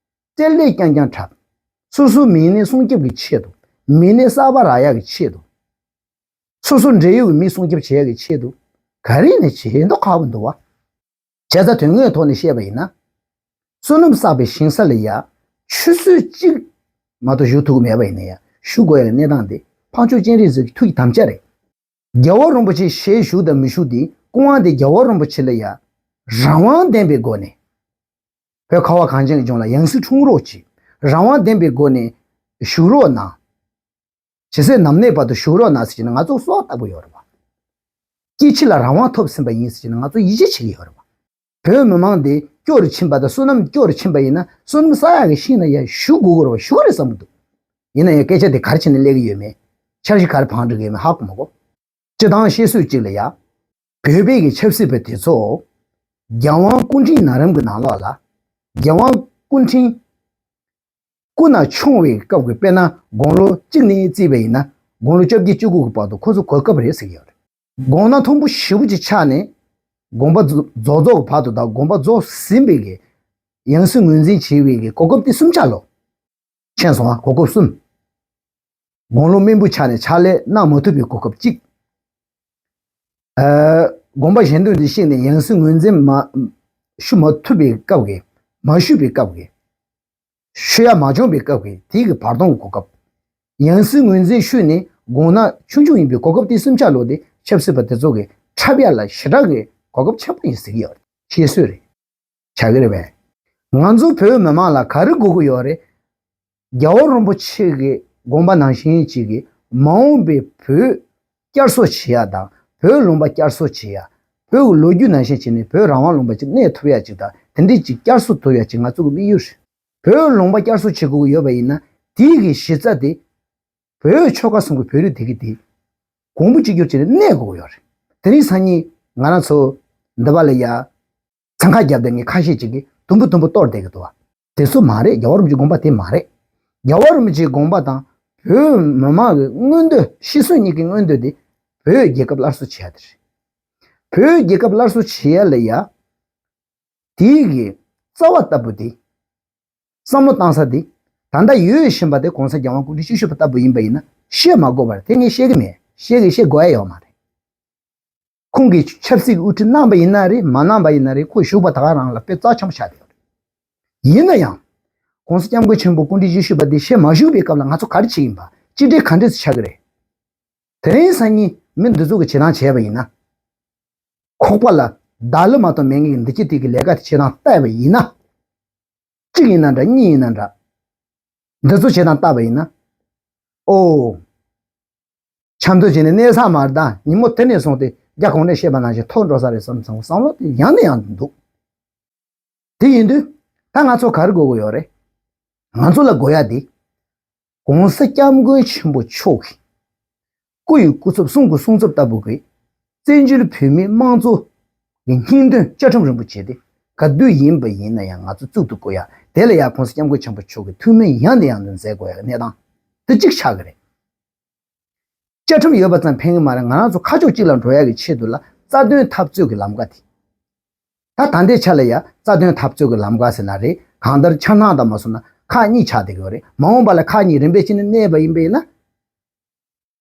སྤྲེལ་ལད་རྐྱང་རྐྱང་འཁྲབ། སོ་སོའི་མི་སྣའི་སྲུང་སྐྱོབ་ཀྱི་ཆེད་དུ། མི་སྣའི་གསར་པ་རག་ཡག་གི་ཆེད་དུ། སོ་སོ་འབྲེལ་ཡོད་ཀྱི་མི་སྲུང་སྐྱོབ་བྱེད་ཡག་གི་ཆེད་དུ། ག་རེ་ནས་བྱེད་མདོག་ཁ་པོ་འདུག་བ། བྱས་ཙང་དོན་དངོས་ཐོག་ནས་བཤད་པ་ཡིན་ན། བསོད་ནམས་བསགས་པའི་ཞིང་ས་ལ་ཡ། ཆུ་ཚོད་གཅིག་མ་གཏོགས་བཞུགས་ཐུབ་ཀྱི་མེད་པ་ཡིན་ན་ཡང་བཞུགས་དགོས་ཡ་གི་གནས་སྟངས་དེ་ འཕགས་མཆོག་སྤྱན་རས་གཟིགས་ཀྱི་ཐུགས་ཀྱི་དམ་བཅའ་རེད། རྒྱལ་བ་རིན་པོ་ཆེ་ཞལ་བཞུགས་དང་མི་བཞུགས་དེ་སྐུ་དབང་དེ་རྒྱལ་བ་རིན་པོ་ཆེ་ལ་ཡ་རང་དབང་ལྡན་པའི་སྒོ་ནས། བོད་ཁ་བ་གངས་ཅན་གྱི་ལྗོངས་ལ་ཡང་སྲིད་འཁྲུངས་རོགས་གྱིས། རང་དབང་ལྡན་པའི་སྒོ་ནས་བཞུགས་རོགས་གནང་། ཇི་སྲིད་ནམ་གནས་བར་དུ་བཞུགས་རོགས་གནང་ཟེར་གྱི་ན་ང་ཚོ་སྲོག་ལྟ་བུ་ཡོད་རེད་བ། སྐྱེ་འཆི་ལ་རང་དབང་ཐོབ་ཟིན་པ་ཡིན་ཟེར་གྱི་ན་ང་ཚོ་ཡིད་ཆེས་བྱེད་ཀྱི་ཡོད་རེད་བ། བོད་མི་མང་དེ་སྐྱོ་རུ་ཕྱིན་པ་དང་བསོད་ནམས་སྐྱོ་རུ་ཕྱིན་པ་ཡིན་ན་བསོད་ནམས་བསགས་ཡག་གི་ཤིང་ལ་ཡ་བཞུགས་དགོས་ཀྱི་རེད་བ། བཞུགས་རེད་བསམ་གྱི་འདུག་ཡིན་ན་ཡང་སྐད་ཆ་དེ་ག་རེ་བྱས་ནས་སླེབས་ཀྱི་ཡོད་མེད། འཆར་གཞི་ག་རེ་བང་སྒྲིག་གི་ཡོད་མེད་ཧ་གོ་མ་གོ། སྤྱིར་བཏང་བཤད་སྲོལ་གཅིག་ལ་ཡ། བོད་པའི་གི་ཆབ་སྲིད་པ་དེ་ཚོ། རྒྱལ་དབང་སྐུ་ཕྲེང་ན་རིམ་གྱི་ནང་ལོགས་ལ། རྒྱལ་དབང་སྐུ་ཕྲེང་སྐུ་ན་ཆུང་བའི་སྐབས་ཀྱི་དཔེར་ན་དགུང་ལོ་གཅིག་ནས་བརྩིས་པ་ཡིན་ན་དགུང་ལོ་བཅོ་བརྒྱད་བཅུ་དགུ་གི་བར་དུ་ཁོ་ཚོ་གོ་སྐབས་རེད་ཟེར་གྱི་ཡོད་རེད། དགུང་ན་མཐོན་པོ་ཞེ་པོ་ཅིག་ཆགས་ནས་དགོངས་པ་རྫོགས་རྫོགས་རྫོགས་ཀྱི་བར་དུ་དང་དགོངས་པ་རྫོགས་ཟིན་པའི་གི་ཡང་སྲིད་ངོས་འཛིན་བྱེད་པའི་གི་གོ་སྐབས་དེ་གསུམ་ཆགས་ལོ། མཁྱེན་སོང་ང་། གོ་སྐབས་གསུམ། དགུང་ལོ་རྨད་པོ་ཆགས་ནས་ཕྱག་ལས་གནང་མ་ཐུབ་པའི་གོ་སྐབས་གཅིག་ཨ། དགོངས་པ་གཞན་དོན་དུ་གཤེགས་ནས་ཡང་སྲིད་ངོས་འཛིན་མ། ཞུ་མ་ཐུབ་པའི་སྐབས་ཀྱི། མ་ཞུས་པའི་སྐབས་ཀྱི། ཞུ་ཡ་མ་བྱུང་བའི་སྐབས་ཀྱི་དེའི་གི་བར་སྟོང་གི་གོ་སྐབས། ཡང་སྲིད་ངོས་འཛིན་ཞུས་ནས་དགུང་ན་ཆུང་ཆུང་ཡིན་པའི་གོ་སྐབས་དེ་གསུམ་ཆ་ལོ་དེ་ཆབ་སྲིད་པ་དེ་ཚོ་གི་འཁྲབ་ཡ་ལ་ཞེ་དྲག་གི་གོ་སྐབས་ཆེན་པོ་ཡིན་ཟེར་གྱི་ཡོད་རེད། བཤད་སྲོལ་རེད། བྱ་གི་རེད་པས། ང་ཚོ་བོད་མི་མང་ལ་ག་རེ་དགོས་ཀྱི་ཡོད་རེད། རྒྱལ་བ་རིན་པོ་ཆེ་གི་དགོངས་པ་ནང་བཞིན་ཅིག་གི་མ་འོངས་པའི་བོད་བསྐྱར་གསོ་བྱེད་ཡ་དང་བོད་ལུང་པ་བསྐྱར་གསོ་བྱེད་ཡ། བོད་ཀྱི་ལོ་རྒྱུས་ནང་བཞིན་བྱས་ནས་བོད་རང་དབང་ལུང་པ་ཅིག་གནས་ཐུབ་ཡ་ཅིག་དང་དེ་འདྲས་ཅིག་བསྐྱར་གསོ་ཐུབ་ཡ་ཅིག་ང་ཚོ་གི་དམིགས་ཡུལ་རེད། བོད་ལུང་པ་བསྐྱར་གསོ་བྱེད་དགོས་ཀྱི་ཡོད་པ་ཡིན་ན་དེའི་གི་གཞི་རྩ་དེ། བོད་ཆོལ་ཁ་གསུམ་གྱི་བོད་རིགས་དེ་གི་དེ་གོང་བུ་གཅིག་གྱུར་བྱས་ནས་གནས་དགོས་ཀྱི་ཡོད་རེད། དེ་རིང་སང་ཉིན་ང་རང་ཚོ་འདི་པ་ལ་ཡ། འཚང་ཁ་བརྒྱབ་བསྡད་མཁན་ཁ་ཤས་ཅིག་གིས་དུམ་བུ་དུམ་བུ་གཏོར་བསྡད་ཀྱི་འདུག་བ། དེ་ཚོ་མ་རེད། རྒྱལ་བ་རིན་པོ་ཆེའི་དགོངས་པ་དེ་མ་རེད། རྒྱལ་བ་རིན་པོ་ཆེའི་དགོངས་པ་དང་བོད་མི་མང་གི་མངོན་འདོད་ཤི་གསོན་གཉིས་ཀྱི་མངོན་འདོད་དེ་བོད་རྒྱལ་ཁབ་སླར་གསོ་བྱེད་ཡ་དེ་རེད། བོད་རྒྱལ་ཁབ་སླར་གསོ་བྱེད་ཡ་ལ་ཡ། དེའི་གི་རྩ་བ་ལྟ་བུ་དེ། བསམ་བློ་བཏང་ས་དེ། ད་ལྟ་ཡོད་བཞིན་པ་དེ་གོང་ས་རྒྱལ་དབང་སྐུ་ཕྲེང་བཅུ་བཞི་པ་ལྟ་བུ་ཡིན་པ་ཡིན་ན་བཤད་མ་དགོས་པ་རེད། དེ་ངས་བཤད་གི་མེད། བཤད་གི་བཤད་དགོས་ཡ་ཡོད་མ་རེད། ཁོང་གིས་ཆབ་སྲིད་ཀྱི་དབུ་ཁྲིད་གནང་པ་ཡིན་ན་རེད། མ་གནང་པ་ཡིན་ན་རེད། ཁོ་བཞུགས་པ་ད་ག་རང་ལ་དཔེ་རྩ་ཆེན་པོ་ཆགས་བསྡད་ཡོད་རེད། ཡིན་ན་ཡང་། གོང་ས་སྐྱབས་མགོན་ཆེན་པོ་སྐུ་ཕྲེང་བཅུ་བཞི་པ་འདི་ཞལ་མ་བཞུགས་པའི་སྐབས་ལ་ང་ཚོ་ག་རེ་བྱེད་ཀྱི་ཡིན་པ། གཅིག་སྒྲིལ་ག་འདྲས་སེ་ཆགས་ཀྱི་རེད། དེ་རིང་སང་ཉིན་མི་འདི་ཚོ་གི་བྱེད་སྟངས་བྱས་པ་ཡིན་ན། ཁོག་པ་ལ་བདག་བླུ་མ་གཏོགས་མེད་མཁན་གྱི་འདི་སྐྱེ་དེ་གི་ལས་ཀ་དེ་བྱེད་སྟངས་བལྟས་པ་ཡིན་ན། གཅིག་ཡིན་ན་འདྲ་གཉིས་ཡིན་ན་འདྲ། འདི་ཚོ་བྱེད་སྟངས་བལྟས་པ་ཡིན་ན། ཨོ། ཆབ་མདོ་བྱས་ནས་གནས་ས་མ་རེད་ད། ཉིན་མོ་དེ་ནས་བཟུང་སྟེ་རྒྱ་གོང་ནས་བཤད་པ་ནང་བཞིན་ཐོར་འགྲོ་ས་རེད་བསམ་བསམ་བསམ་བློ་དེ་ཡང་ནས་ཡང་དུ་འདུག་དེ་ཡིན་དུས་ད་ང་ཚོ་ག་རེ་དགོས་ཀྱི་ཡོད་རེད། ང་ཚོ་ལ་དགོས་ཡ་དེ། གོང་ས་སྐྱབས་མགོན་ཆེན་པོ་མཆོག་གི་སྐུ་ཡི་སྐུ་ཚབ་གསུང་གི་གསུང་ཚབ་ལྟ་བུ་གི་བཙན་བྱོལ་བོད་མིའི་དམངས་གཙོ་གི་སྙིང་དོན་བཅའ་ཁྲིམས་རིན་པོ་ཆེ་དེ་ག་དུས་ཡིན་པ་ཡིན་ན་ཡང་ང་ཚོ་བཙུགས་དུ་བཀོད་ཡ། དེ་ལ་ཡང་གོང་ས་སྐྱབས་མགོན་ཆེན་པོ་མཆོག་གི་ཐུགས་སྨོན་ཡང་ནས་ཡང་དུ་མཛད་དགོས་ཡ་གི་གནས་སྟངས་དེ་གཅིག་ཆགས་ཀྱི་རེད། བཅའ་ཁྲིམས་ཡོད་པ་ཙམ་ཕན་གྱི་མ་རེད། ང་རང་ཚོ་ཁ་ཕྱོགས་གཅིག་ལ་འགྲོ་ཡག་གི་ཆེད་དུ་ལ་རྩ་དོན་འཐབ་རྩོད་ཀྱི་ལམ་ཀ་དེ། ད་ད་ལྟའི་ཆ་ལ་ཡ་རྩ་དོན་འཐབ་རྩོད་ཀྱི་ལམ་ཀ་ཟེར་ན་རེད། གང་ལྟར་འཆར་སྣང་དང་མ་སོང་ན་ཁག་གཉིས་ཆགས་བསྡད་ཀྱི་ཡོད་རེད། མ་འོངས་པ་ལ་ཁག་གཉིས་རིམ་པས་ཕྱིན་ནས་གནས་པ་ཡིན་པ་ཡིན་ན།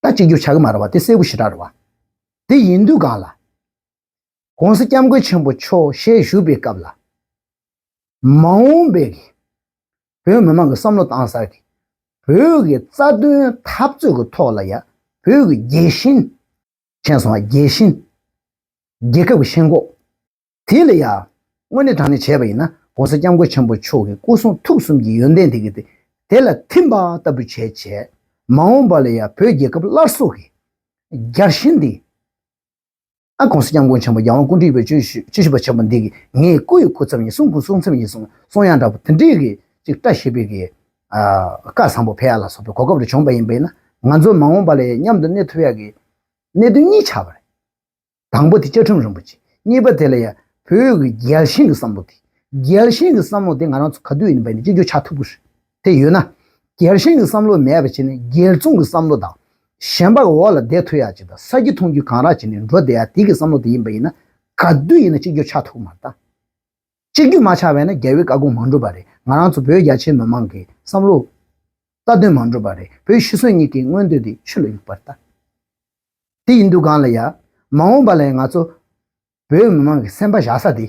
ད་གཅིག་གྱུར་ཆགས་ཀྱི་མ་རེད་བ། དེ་གསལ་པོ་ཞེ་དྲག་རེད་བ། དེ་ཡིན་དུས་གང་ལ། གོང་ས་སྐྱབས་མགོན་ཆེན་པོ་མཆོག་ཞལ་བཞུགས་པའི་སྐབས་ལ། མ་འོངས་པའི་བོད་མི་མང་གི་བསམ་བློ་བཏང་ས་གི་བོད་ཀྱི་རྩ་དོན་འཐབ་རྩོད་ཀྱི་ཐོག་ལ་ཡ་བོད་ཀྱི་རྒྱལ་ཞེན། མཁྱེན་སོང་ང་། རྒྱལ་ཞེན། རྒྱལ་ཁབ་ཀྱི་ཞེན་ཁོག་དེ་ལ་ཡ་དངོས་གནས་དྲང་གནས་བྱས་པ་ཡིན་ན་གོང་ས་སྐྱབས་མགོན་ཆེན་པོ་མཆོག་གི་སྐུ་གསུང་ཐུགས་གསུམ་གྱི་ཡོན་ཏན་དེ་གི་དེ་དེ་ལ་ཐིམ་པ་ལྟ་བུ་བྱས་བྱས་མ་འོངས་པ་ལ་ཡ་བོད་རྒྱལ་ཁབ་སླར་གསོ་གི་རྒྱལ་ཞེན་དེ། ཨ་གོང་ས་སྐྱབས་མགོན་ཆེན་པོ་རྒྱལ་དབང་སྐུ་ཕྲེང་བཅུ་བཞི་བཅུ་བཞི་པ་ཆེན་པོ་འདི་གིས་ངའི་སྐུ་ཡི་སྐུ་ཚབ་ཡིན། གསུང་གི་གསུང་ཚབ་ཡིན་གསུང་གསུང་ཡང་འདྲ་པོ་དེ་འདྲའི་གི་ཅིག་བཀྲ་ཤིས་པའི་གི་ཨ་བཀའ་བཟང་པོ་ཕེབས་ཡ་ལ་སོགས་པའི་གོ་སྐབས་རེ་བྱུང་པ་ཡིན་པས་ན་ང་ཚོ་མ་འོངས་པ་ལ་མཉམ་དུ་གནས་ཐུབ་ཡ་གི་གནད་དོན་གཉིས་ཆགས་པ་རེད། དང་པོ་དེ་བཅའ་ཁྲིམས་རིན་པོ་ཆེ། གཉིས་པ་དེ་ལ་ཡ་བོད་ཀྱི་རྒྱལ་ཞེན་གྱི་བསམ་བློ་དེ། རྒྱལ་ཞེན་གྱི་བསམ་བློ་དེ་ང་རང་ཚོ་ག་དུས་ཡིན་པ་ཡིན་ན་གཅིག་གྱུར་ཆགས་ཐུབ་ཀྱི་རེད། དེ་ཡོད་ན། རྒྱལ་ཞེན་གྱི་བསམ་བློ་མེད་པ་བྱས་ནས་རྒྱལ་བཙོང་གི་བསམ་བློ་དང་། གཞན་པ་གི་འོག་ལ་བསྡད་ཐུབ་ཡག་ཅིག་དང་ས་ཁྱི་མཐོང་རྒྱུ་གང་རག་བྱས་ནས་འགྲོ་བསྡད་ཡག་དེ་གི་བསམ་བློ་དེ་ཡིན་པ་ཡིན་ན་ག་དུས་ཡིན་ན་གཅིག་གྱུར་ཆགས་ཐུབ་མ་རེད་ད། གཅིག་གྱུར་མ་ཆགས་པ་ཡིན་ན་རྒྱལ་བའི་བཀའ་དགོངས་མ་འགྲུབ་པ་རེད། ང་རང་ཚོ་བོད་རྒྱ་ཆེའི་མི་མང་གི་བསམ་བློ་རྩ་དོན་མ་འགྲུབ་པ་རེད། བོད་ཤི་གསོན་གཉིས་ཀྱི་མངོན་འདོད་དེ་ཆུ་ལ་གཡུག་པ་རེད་ད། དེ་ཡིན་དུས་གང་ལ་ཡ། མ་འོངས་པ་ལ་ཡ་ང་ཚོ་བོད་མི་མང་གི་སེམས་པ་བཞག་ས་དེ།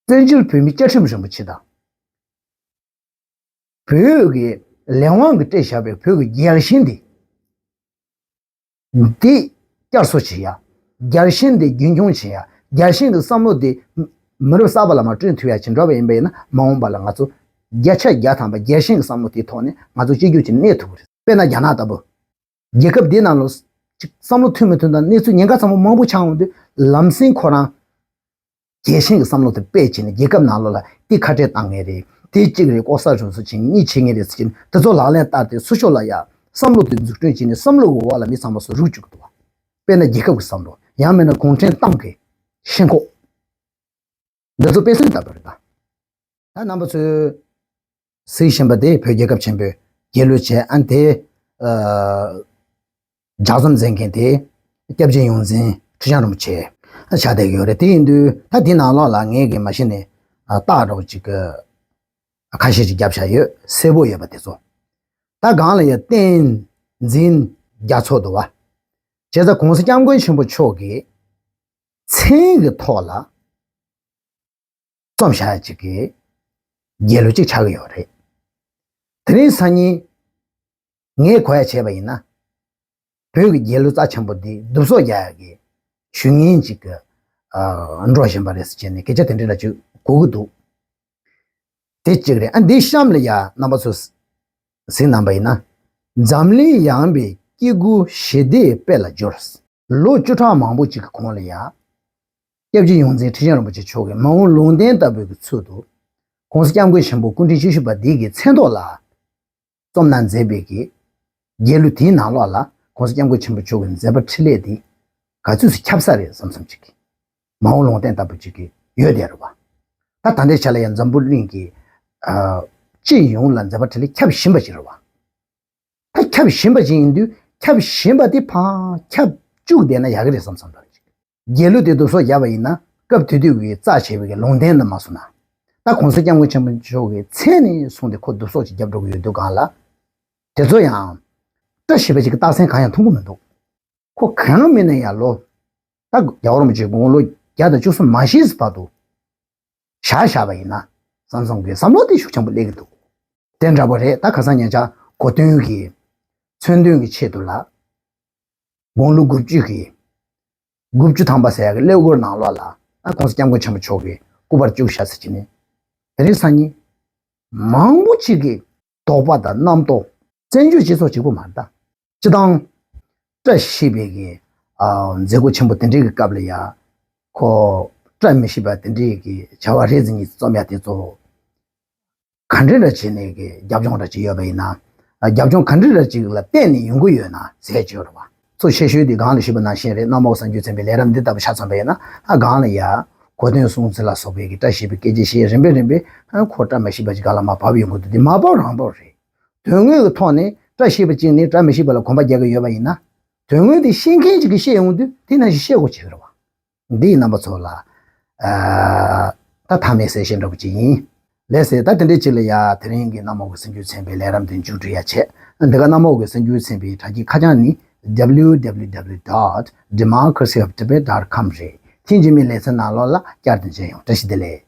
བཙན་བྱོལ་བོད་མིའི་བཅའ་ཁྲིམས་རིན་པོ་ཆེ་དང་། བོད་ཀྱི་ལས་དབང་གིས་སྤྲད་བཞག་པའི་བོད་ཀྱི་རྒྱལ་ཞེན་དེ་ འདི་བསྐྱར་གསོ་བྱེད་ཡ། རྒྱལ་ཞེན་འདི་རྒྱུན་འཁྱོངས་བྱེད་ཡ། རྒྱལ་ཞེན་གྱི་བསམ་བློ་འདི་མི་རབས་གསར་པ་ལ་མར་བསྐྲུན་ཐུབ་ཡ་ཅིག་འགྲོ་བ་ཡིན་པ་ཡིན་ན། མ་འོངས་པ་ལ་ང་ཚོ་བརྒྱ་ཆ་བརྒྱ་ཐམ་པ་རྒྱལ་ཞེན་གྱི་བསམ་བློ་དེའི་ཐོག་ནས་ང་ཚོ་གཅིག་གྱུར་གྱིས་གནས་ཐུབ་ཀྱི་རེད། དཔེར་ན་རྒྱ་ནག་ལྟ་བུ། རྒྱལ་ཁབ་འདི་ནང་ལོགས་ཅིག་བསམ་བློ་མཐུན་མི་མཐུན་དང་གནས་ཚུལ་ཉེན་ཁ་ཚང་མ་མང་པོ་ཆགས་འོང་དུས། ལམ་སེང་ཁོ་རང་རྒྱལ་ཞེན་གྱི་བསམ་བློ་དེ་སྤེལ་བྱས་ནས། རྒྱལ་ཁབ་ནང་ལོགས་ལ་འདི་ཁ་བྲལ་བཏང་མཁན་རེད། དེ་གཅིག་རེད། ལྐོག་ཟ་རུལ་སུངས་བྱེད་མཁན་གཉིས་བྱེད་མཁན་རེད་ཟེར་གྱིན། དེ་ཚོ་ལག་ལེན་བསྟར་ཏེ་སུ་ཞིག་ལ་ཡ་བསམ་བློ་དེ་འཛུགས་སྐྲུན་བྱས་ནས། བསམ་བློ་གི་འོག་ལ་མི་ཚང་མ་སུ་རུག་བཅུག་འདུག་བ། དཔེར་ན་རྒྱལ་ཁབ་ཀྱི་བསམ་བློ། ཡང་མིན་ན་གུང་ཁྲན་ཏང་གི་ཞེན་ཁོག་འདི་ཚོ་དཔེ་མཚོན་ལྟ་བུ་རེད་ད། ད་རྣམ་པ་ཚོས་གཟིགས་བཞིན་པ་དེ་བོད་རྒྱལ་ཁབ་ཆེན་པོའི་རྒྱལ་གླུ་བྱས། ཨ་ནི་དེ་ཨ་ལྗགས་རྩོམ་མཛད་མཁན་དེ་སྐྱབས་རྗེ་ཡོངས་འཛིན་ཁྲི་བྱང་རིན་པོ་ཆེ་ཆགས་བསྡད་ཡོད་རེད། དེ་ཡིན་དུས་ད་དེ་ནང་ལོགས་ལ་ངས་གི་མ་གཞི་ནས་ཨ་རྟགས་འདྲ་བོ་ཅིག་གི་ཁ་ཤས་ཅིག་བརྒྱབ་བཞག་ཡོད། གསལ་པོ་ཡོད་པ་དེ་ཚོ། ད་སྒང་ལ་ཡ་བསྟན་འཛིན་རྒྱ་མཚོ་འདུག་བ། བྱས་ཙང་གོང་ས་སྐྱབས་མགོན་ཆེན་པོ་མཆོག་གི་མཚན་གྱི་ཐོག་ལ་རྩོམ་བཞག་ཅིག་གི་རྒྱལ་གླུ་ཅིག་ཆགས་ཀྱི་ཡོད་རེད། དེ་རིང་སང་ཉིན་ངས་གོ་ཡ་བྱས་པ་ཡིན་ན། བོད་ཀྱི་རྒྱལ་གླུ་རྩ་ཆེན་པོ་འདི་བསྡུ་གསོག་རྒྱག་ཡ་གི་ཞུ་སྙན་ཅིག་གི་ཨ་འགྲོ་བཞིན་པ་རེད་ཟེར་བྱས་ནས་སྐད་ཆ་དེ་འདྲ་འདྲ་ཅིག་གོ་གི་འདུག་དེ་གཅིག་རེད། ཨ་འདིའི་གཤམ་ལ་ཡ་རྣམ་པ་ཚོས་གཟིགས་གནང་པ་ཡིན་ན། འཛམ་གླིང་ཡངས་པའི་སྐྱེ་དགུའི་ཞི་བདེའི་དཔལ་ལ་སྦྱོར། ལོ་བཅུ་ཕྲག་མང་པོ་ཅིག་གི་གོང་ལ་ཡ། སྐྱབས་རྗེ་ཡོངས་འཛིན་ཁྲི་བྱང་རིན་པོ་ཆེ་མཆོག་གིས་མ་འོངས་ལུང་བསྟན་ལྟ་བུའི་གི་ཚུལ་དུ། གོང་ས་སྐྱབས་མགོན་ཆེན་པོ་སྐུ་ཕྲེང་བཅུ་བཞི་པ་འདི་གི་མཚན་ཐོག་ལ་རྩོམ་གནང་མཛད་པའི་གི་རྒྱལ་གླུ་དེའི་ནང་ལོགས་ལ། གོང་ས་སྐྱབས་མགོན་ཆེན་པོ་མཆོག་གི་མཛད་པ་འཕྲིན་ལས་འདི་ག་ཚོད་ཅིག་ཁྱབ་ས་རེད་བསམ་བསམ་ཅིག་གི། མ་འོངས་ལུང་བསྟན་ལྟ་བུ་ཅིག་གི་ཡོད་དེ་རེད་བ། ད་ད་ལྟའི་ཆ་ལ་ཡང་འཛམ་བུ་གླིང་གི་ཨ་སྤྱི་ཡོངས་ལ་མཛད་པ་འཕྲིན་ལས་ཁྱབ་བཞིན་པ་ཅིག་རེད་བ། ད་ཁྱབ་བཞིན་པ་ཅིག་ཡིན་དུས། ཁྱབ་བཞིན་པ་དེ་ཕར་ཁྱབ་བཅུག་བསྡད་ན་ཡག་གི་རེད་བསམ་བསམ་འདྲ་ཅིག་རྒྱལ་གླུ་དེ་བསྡུ་གསོག་བརྒྱབ་པ་ཡིན་ན། སྐབས་དེ་དུས་ཀྱི་རྩ་ཆེ་བའི་ལུང་བསྟན་དུ་མ་སོང་ན། ད་གོང་ས་སྐྱབས་མགོན་ཆེན་པོ་མཆོག་གི་མཚན་ནས་བཟུང་སྟེ་ཁོ་བསྡུ་གསོག་ཅིག་བརྒྱབ་འགྲོ་གི་ཡོད་དུས་སྒང་ལ། དེ་ཚོ་ཡང་བཀྲ་ཤིས་པ་ཅིག་གི་རྟགས་མཚན་གང་ཡང་མཐོང་གི་མི་འདུག་ཁོ་གང་མིན་ན་ཡང་ལོ། ད་རྒྱལ་བ་རིན་པོ་ཆེ་དགུང་ལོ་བརྒྱ་དང་བཅུ་གསུམ་མ་བཞེས་བར་དུ་བཞག་བཞག་པ་ཡིན་ན་བསམ་བསམ་གྱི་བསམ་བློ་དེ་ཤུགས་ཆེན་པོ་སླེབས་ཀྱི་འདུག་དེ་འདྲ་པོ་རེད། ད་ཁ་སང་ཉེ་ཆར་གོ་སྟོན་གྱི་མཚོན་དོན་གྱི་ཆེད་དུ་ལ། དགུང་ལོ་དགུ་བཅུ་གི། དགུ་བཅུ་ཐམ་པ་ཟེར་ཡག་གི་ཀླད་ཀོར་ནང་ལོགས་ལ། ཨ་གོང་ས་སྐྱབས་མགོན་ཆེན་པོ་མཆོག་གི་སྐུ་པར་བཅུག་བཞག་ཟེར་གྱི་ནི། དེ་རིང་སང་ཉིན་མང་པོ་ཅིག་གིས་དོགས་པ་དང་རྣམ་རྟོག་བཙན་བྱོལ་སྤྱི་ཚོགས་གཅིག་པུ་མ་རེད་ད། སྤྱི་བཏང་བཀྲ་ཤིས་པའི་གི་ཨ་མཛད་སྒོ་ཆེན་པོ་དེ་འདྲའི་གི་སྐབས་ལ་ཡ། ཁོ་བཀྲ་མི་ཤིས་པ་དེ་འདྲའི་གི་བྱ་བ་རེ་ཟིན་གྱི་རྩོམ་ཡ་དེ་ཚོ། ག་འདྲ་འདྲ་བྱས་ནས་ཀྱི་རྒྱབ་ལྗོངས་འདྲ་ཅིག་ཡོད་པ་ཡིན་ན། རྒྱབ་ལྗོངས་ག་འདྲ་འདྲ་ཅིག་ལ་བརྟེན་ནས་ཡོང་གི་ཡོད་ན་ཟེར་གྱི་ཡོད་རེད་བ། ཚོ་ཆེ་ཤོས་དེ་གོང་ལ་ཞུས་པ་ནང་བཞིན་རེད། གནམ་འོག་གསར་འགྱུར་ཚན་པའི་ལས་རིམ་འདི་ལྟ་བུ་ཆ་མཚོན་པ་ཡིན་ན། ཨ་གོང་ལ་ཡ་གོ་སྟོན་སྲུང་བརྩི་ལ་སོགས་པའི་གི་བཀྲ་ཤིས་པའི་སྐད་ཆ་བཤད། རིམ་པས་རིམ་པས་ཨ་ཁོ་བཀྲ་མ་ཤིས་པ་ཅིག་ག་ལ་མར་བབས་ཡོང་གི་འདུག་དེ་མ་བབས་རང་བབས་རེད། དོན་དངོས་ཀྱི་ཐོག་ནས་བཀྲ་ཤིས་པ་གཅིག་ནས་བཀྲ་མ་ཤིས་པ་ལ་གོམ་པ་རྒྱག་གི་ཡོད་པ་ཡིན་ན། དོན་དངོས་དེ་ཤེས་མཁན་ཅིག་གིས་བཤད་ཡོང་དུས་དེ་ནང་བཞིན་བཤད་དགོས་བྱེད་ཀྱི་རེད་བ། འདི་ཡིན་རྣམ་པ་ཚོ་ལ་ཨ་ད་མཐའ་མའི་གསལ་བཤད་འདྲ་པོ་ཅིག་ཡིན། ལགས་སེ། ད་དེ་འདྲའི་ཅིག་ལ་ཡ་དེ་རིང་གི་གནམ་འོག་གི་གསར་འགྱུར་ཚན་པའི་ལས་རིམ་དེ་མཇུག་སྒྲིལ་ཡ་བྱས། འདི་ག་གནམ་འོག་གི་གསར་འགྱུར་ཚན་པའི་དྲ་རྒྱའི་ཁ་བྱང་ནི། W W W dot democracy of tibet dot com རེད། ཐེངས་རྗེས་མའི་ལེ་ཚན་ནང་ལོགས་ལ་བསྐྱར་དུ་མཇལ་ཡོང་། བཀྲ་ཤིས་བདེ་ལེགས།